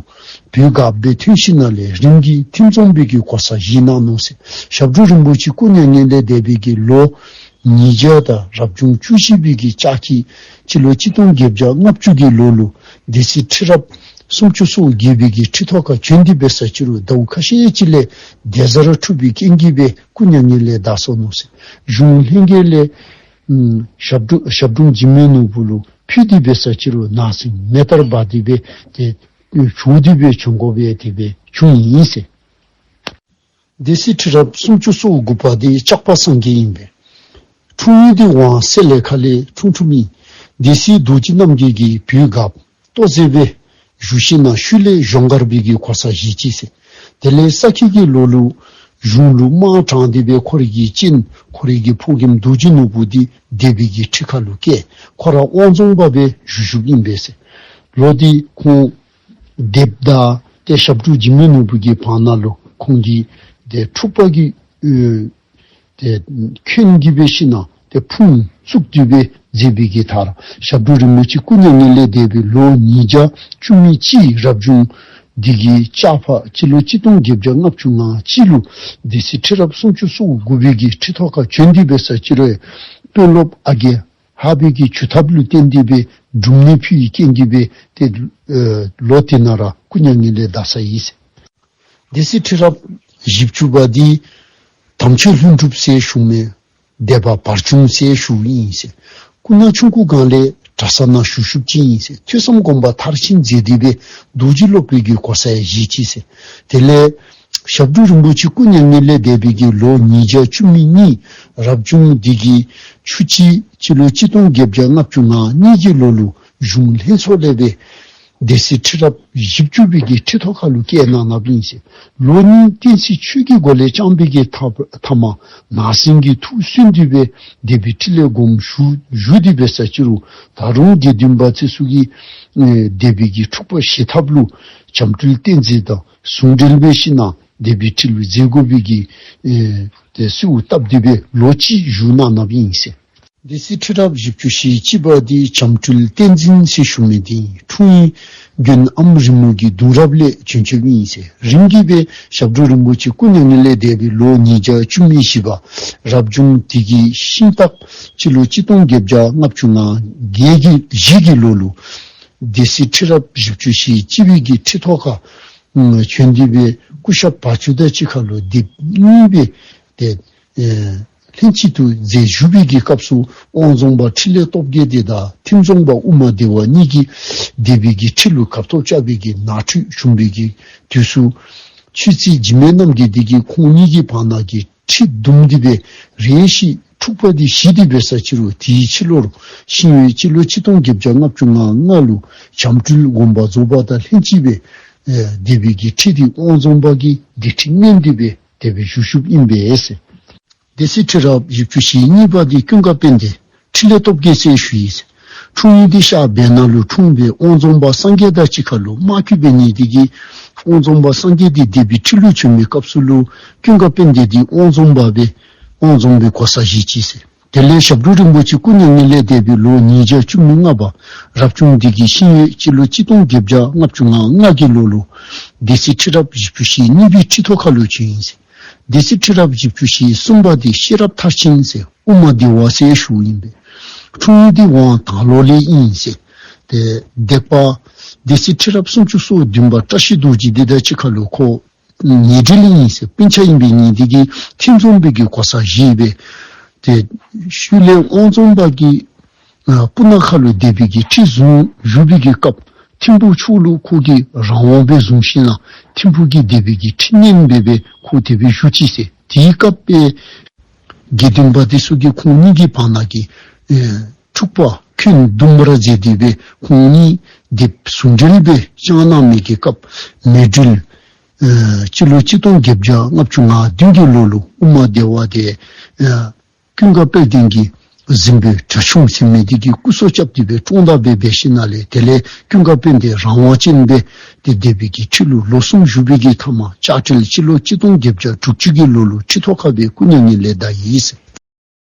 བོད་སྒརཔ་སྦེ་ཐོན་ཞིན་ན་ལས་རིམ་གྱིས་ཐིམ་རྫོང་པའི་གི་གོ་ས་བཞེས་གནང་ནུག་ཟེར། ཞབས་དྲུང་རིན་པོ་ཆེ་སྐུ་མྱ་ངན་ལས་འདས་པའི་གི་ལོ་ཉིས་བརྒྱ་དང་རབ་བྱུང་བཅུ་བཞི་པའི་གི་ལྕགས་ཁྱི་སྤྱི་ལོ་གཅིག་སྟོང་བརྒྱད་བརྒྱ་ལྔ་བཅུ་གི་ལོ་ལུ་སྡེ་སྲིད་ཁྲི་རབས་སུམ་ཅུ་སོ་བརྒྱད་པའི་གི་ཁྲི་ཐོག་ཁར་བྱོན་ཏེ་འབད་ས་ཅི་རུང་ཟླཝ་ཁ་ཤས་ཅིག་ལས་སྡེ་གཟར་འཁྲུགས་པའི་རྐྱེན་གྱིས་སྦེ་སྐུ་མྱ་ངན་ལས་འདས་སོ་ནུག་ཟེར། གཞུང་ལྷན་རྒྱས་ལས་ཨམ་ཞབས་དྲུང་ཞབས་དྲུང་འཇིགས་མེད་ནོར་བུ་ལུ་ཕུལ་ཏེ་འབད་ས་ཅི་རུང་ནག་སེང་མེ་ལྟར་འབར་ཏེ་སྦེ་ཏེ་བྱོག་སྟེ་སྦེ་བྱོན་དགོ་པའི་དེ་སྦེ་བྱུང་ཡི་ཟེར། སྡེ་སྲིད་ཁྲི་རབས་སུམ་ཅུ་སོ་དགུ་པ་འདི་ལྕགས་པ་སངས་རྒྱས་ཨིན་པས། འཁྲུངས་ཡུལ་འདི་ཝང་སེ་ལེ་ཁ་ལས་འཁྲུངས་འཁྲུངསམ་ཨིན། སྡེ་སྲིད་རྡོ་རྗེ་རྣམ་རྒྱལ་གྱིས་བོད་སྒརཔ་ལྟོ་མཛད་སྦེ་བཞུགས་ཞིན་ན་ཤུལ་ལས་གཞོང་སྒར་པའི་གི་གོ་ས་བཞེས་ཅི་ཟེར། དེ་ལས་ས་ཁྱི་གི་ལོ་ལུ་གཞུང་ལུ་དམག་དྲངས་ཏེ་སྦེ་ཁོ་རའི་གི་གཅེན་ཁོ་རའི་གི་ཕོ་རྒནམ་རྡོ་རྗེ་ནོར་བུ་འདི་སྡེ་པའི་གི་ཁྲི་ཁ་ལུ་བསྐོས། ཁོ་ར་དབང་རྫོང་པ་སྦེ་བཞུགས་བཞུགསཔ་ཨིན་པས་ཟེར། ལོ་འདི་ཁོང་སྡེཔ་དང་ཏེ་ཞབས་དྲུང་འཇིགས་མེད་ནོར་བུ་གི་བར་ན་ལུ་ཁོང་གིས་ཏེ་འཁྲུག་པ་གི་ཨེ་ཏེ་འཁོན་གྱིས་འབད་ཞིན་ན་ཏེ་ཕུང་བཙུགས་ཏེ་སྦེ་མཛད་པའི་གི་མཐར་ཞབས་དྲུང་རིན་པོ་ཆེ་སྐུ་མྱ་ངན་ལས་འདས་པའི་ལོ་ཉིས་བརྒྱ་བཅུ་མེད་གཅིག་རབ་བྱུང་འདི་གི་ལྕགས་ཕག་སྤྱི་ལོ་གཅིག་སྟོང་བརྒྱད་བརྒྱ་ལྔ་བཅུ་ང་གཅིག་ལུ་སྡེ་སྲིད་ཁྲི་རབས་སུམ་ཅུ་སོ་དགུ་པའི་གི་ཁྲི་ཐོག་ཁར་བྱོན་ཏེ་འབད་ས་ཅི་རུང་དཔོན་སློབ་ཨ་རྒས་ཧཱ་པའི་གི་ཇུས་ཐབས་ལུ་བརྟེན་ཏེ་སྦེ་འབྲུམ་ནད་ཕོག་པའི་རྐྱེན་གྱིས་སྦེ་ཏེ་ཨེ་ལོ་དེ་ནང་ར་སྐུ་མྱ་ངན་ལས་འདས་སོ་ཡི་ཟེར། སྡེ་སྲིད་ཁྲི་རབས་བཞི་བཅུ་པ་འདི་དམ་ཆོས་ལྷུན་གྲུབ་ཟེར་ཞུ་མི་སྡེ་པ་བར་ཆུང་ཟེར་ཞུཝ་ཨིན་ཟེར། སྐུ་ན་ཆུང་ཀུ་སྒང་ལས་གྲྭ་ས་ནང་བཞུགས་བཞུགསཔ་ཅིག་ཨིན་ཟེར། ཐོས་བསམ་སྒོམ་པ་མཐར་ཕྱིན་མཛད་དེ་སྦེ་རྡོ་རྗེ་སློབ་དཔོན་གྱི་གོ་ས་ཡང་བཞེས་ཅི་ཟེར། དེ་ལས་ཞབས་དྲུང་རིན་པོ་ཆེ་སྐུ་མྱ་ངན་ལས་འདས་པའི་གི་ལོ་ཉིས་བརྒྱ་བཅུ་མེད་གཉིས་རབ་བྱུང་འདི་གི་ཆུ་བྱི་སྤྱི་ལོ་གཅིག་སྟོང་བརྒྱད་བརྒྱ་ལྔ་བཅུ་ང་གཉིས་ཀྱི་ལོ་ལུ་གཞུང་ལྷན་ཚོགས་ལས་སྦེ་སྡེ་སྲིད་ཁྲི་རབས་བཞི་བཅུ་པའི་གི་ཁྲི་ཐོག་ཁ་ལུ་བསྐོས་གནང་གནངམ་ཨིན་ཟེར། ལོ་གཉིས་བསྟན་སྲིད་ཆོས་ཀྱི་སྒོ་ལས་བསྐྱངས་པའི་གི་མཐའ་མཐའ་མ་ནག་སེང་གིས་ཐུགས་སུན་ཏེ་སྦེ་སྡེ་པའི་ཁྲི་ལས་དགོངསམ་ཞུ་ཞུ་སྟེ་འབད་ས་ཅི་རུང་ད་རུང་དགེ་འདུན་པ་ཚུ་གིས་ཨེ་སྡེ་པའི་གི་འཁྲུག་པ་ཞི་ཐབས་ལུ་བྱམས་སྤྲུལ་བསྟན་འཛིན་དང་ཟུང་འབྲེལ་འབད་ཞིན་ན་སྡེ་པའི་ཁྲི་ལུ་མཛད་དགོ་པའི་གི་ཨེ་ཏེ་གསོལཝ་བཏབ་སྟེ་སྦེ་ལོ་གཅིག་བཞུགས་གནང་གནངམ་ཨིན་ཟེར། སྡེ་སྲིད་ཁྲི་རབས་བཞི་བཅུ་ཞེ་གཅིག་པ་འདི་བྱམས་སྤྲུལ་བསྟན་འཛིན་ཟེར་ཞུ་མི་འདི་ཨིན། འཁྲུངས་ཡུལ་དགོན་ཨམ་རི་མོ་གི་གདུང་རབས་ལས་བྱོན་བྱོནམ་ཨིན་ཟེར། རིམ་གྱིས་སྦེ་ཞབས་དྲུང་རིན་པོ་ཆེ་སྐུ་མྱ་ངན་ལས་འདས་པའི་ལོ་ཉིས་བརྒྱ་བཅུ་མེད་བཞི་པ་རབ་བྱུང་འདི་གི་ཤིང་སྟག་སྤྱི་ལོ་གཅིག་སྟོང་བརྒྱད་བརྒྱ་ལྔ་བཅུ་ང་བརྒྱད་ཀྱི་བཞི་གི་ལོ་ལུ་སྡེ་སྲིད་ཁྲི་རབས་བཞི་བཅུ་ཞེ་གཅིག་པའི་གི་ཁྲི་ཐོག་ཁར་ཨ་བྱོན་ཏེ་སྦེ་སྐུ་ཞབས་བར་ཅུང་དང་གཅིག་ཁར་ལུ་སྡེཔ་གཉིས་སྦེ་ཏེ་ཨེ་ལྷན་ཅིག་ཏུ་མཛད་བཞུགས་པའི་གི་སྐབས་སུ་དབང་རྫོང་པ་འཕྲིན་ལས་སྟོབས་རྒྱས་འདི་དང་ཐིམ་རྫོང་པ་དབུ་མ་སྡེ་པ་གཉིས་ཀྱིས་སྡེ་པའི་གི་ཁྲི་ལུ་གབ་ཐོབ་རྐྱབ་པའི་གི་ནང་འཁྲུག་བྱུང་བའི་གི་དུས་སུ་ཆོས་རྩེ་འཇིགས་མེད་རྣམ་རྒྱལ་འདི་གིས་ཁོང་གཉིས་ཀྱི་བར་ན་གི་ཁྲི་བརྡུངམ་འདི་སྦེ་རེ་ཞིག་འཁྲུག་པ་འདི་ཞི་སྟེ་འབད་ས་ཅི་རུང་དེའི་ཕྱི་ལོར་ཤིང་ཡོས་སྤྱི་ལོ་གཅིག་སྟོང་བརྒྱད་བརྒྱ་ལྔ་བཅུ་ང་ལྔ་ལུ་བྱམས་སྤྲུལ་དགོངས་པ་རྫོགས་པ་དང་ལྷན་ཅིག་སྦེ་ཨེ་སྡེ་པའི་གི་ཁྲི་འདི་དབང་རྫོང་པ་གིས་སྡེ་ཁྲི་གནོན་ཏེ་སྦེ་ དེ་སྦེ་བཞུགས་བཞུགསཔ་ཨིན་པས་ཟེར། སྡེ་སྲིད་ཁྲི་རབས་བཞི་བཅུ་ཞེ་གཉིས་པ་འདི་ཀུན་དགའ་དཔལ་ལྡན་འཕྲིན་ལས་སྟོབས་རྒྱས་ཟེར་ཞུ་ཡི་ཟེར། འཁྲུངས་ཡུལ་འདི་ཤར་སྦལ་ནག་ལུ་འཁྲུངས་སྦེ་དབང་རྫོང་པ་སངས་རྒྱས་དང་གཅིག་ཁར་ལུ་དམག་འཁྲུག་འབད་ནི་དེ་གིས་དབང་རྫོང་པ་སངས་རྒྱས་འདི་སྡེ་པའི་ཁྲི་ལུ་བྱོན་མི་སྐབས་སུ་ལུ་ཀུན་དགའ་དཔལ་ལྡན་འདི་དབང་རྫོང་པ་སྦེ་དབང་རྫོང་པའི་གོ་ས་བཞེས་ཅི་ཟེར། དེ་ལས་ཞབས་དྲུང་རིན་པོ་ཆེ་སྐུ་མྱ་ངན་ལས་འདས་པའི་ལོ་ཉིས་བརྒྱ་བཅུ་མེད་ལྔ་པ་རབ་བྱུང་འདི་གི་ཤིང་ཡོས་སྤྱི་ལོ་གཅིག་སྟོང་བརྒྱད་བརྒྱ་ལྔ་བཅུ་ང་ལྔ་གི་ལོ་ལུ་སྡེ་སྲིད་ཁྲི་རབས་བཞི་བཅུ་ཞེ་གཉིས་པའི་ཁྲི་ཐོག་ཁར་ལུ་བྱོན་ཡི་ཟེར། སྡེ་སྲིད་ཁྲི་རབས་བཞི་བཅུ་ཞེ་གསུམ་པ་འདི་ཤེས་རབ་མཐར་ཕྱིན་ཟེར་དབུ་མ་སྡེ་པ་ཟེར་ཞུཝ་ཨིན་པས། འཁྲུངས་ཡུལ་འདི་ཝང་དར་ལོ་ལས་ཨིན་ཟེར། ཏེ་སྡེ་པ་སྡེ་སྲིད་ཁྲི་རབས་སུམ་ཅུ་སོ་བདུན་པ་བཀྲ་ཤིས་རྡོ་རྗེ་འདི་དང་གཅིག་ཁར་ལུ་ཁོ་ཉེ་འབྲེལ་ཨིན་ཟེར། སྤུན་ཆ་ཨིན་པའི་ཉེ་འབྲེལ་གྱིས་ཐིམ་རྫོང་པའི་གི་གོ་ས་བཞེས་སྦེ་ཏེ་ཤུལ་ལས་དབང་རྫོང་པ་གིས་ཨ་སྤུ་ན་ཁ་ལུ་སྡེ་པའི་གི་ཁྲི་བཟུང་བཞུགས་པའི་གི་སྐབས་ཐིམ་ཕུག་ཕྱོགས་ལུ་ཁོ་གིས་རང་དབང་སྦེ་བཟུང་ཞིནམ་ལས་ཐིམ་ཕུག་གི་སྡེ་པའི་གི་ཁྲི་གཉེར་འབད་སྦེ་ཁོ་དེ་སྦེ་བཞུགས་ཅི་ཟེར། དེའི་སྐབས་སྦེ་དགེ་འདུན་པ་དེ་ཚུ་གིས་ཁོང་གཉིས་ཀྱི་བར་ན་གི་ཨེ་འཁྲུག་པ་འཁོན་འདུམ་པར་མཛད་དེ་སྦེ་ཁོང་གཉིས་སྡེ་ཟུང་འབྲེལ་སྦེ་བཞག་གནང་མི་གི་སྐབས་མེ་སྦྲུལ་ཨེ་སྤྱི་ལོ་གཅིག་སྟོང་བརྒྱད་བརྒྱ་ལྔ་བཅུ་ང་བདུན་གྱི་ལོ་ལུ་དབུ་མ་སྡེ་པ་དེ་ཨེ་ཀུན་དགའ་དཔལ་ལྡན་གྱིས་གཟིམ་དཔོན་གྲྭ་ཆུང་ཟེར་མི་དེ་གིས་སྐུ་སྲོག་བསྐྱབས་ཏེ་སྦེ་བཀྲོངས་ད་སྦེ་འབད་ཞིནམ་ལས་དེ་ལས་ཀུན་དགའ་དཔལ་ལྡན་རང་དབང་ཅན་སྦེ་ཏེ་སྡེ་པའི་གི་ཁྲི་ལུ་ལོ་གསུམ་བཞུགས་པའི་གི་མཐའ་མ་ལྕགས་སྤྲེལ་སྤྱི་ལོ་གཅིག་སྟོང་བརྒྱད་བརྒྱ་དྲུག་ཅུ་གི་ལོ་ལུ་ཁྲི་ཐོག་ཁར་སྦེ་སྐུ་མྱ་ངན་ལས་འདས་ཡི་ཟེར།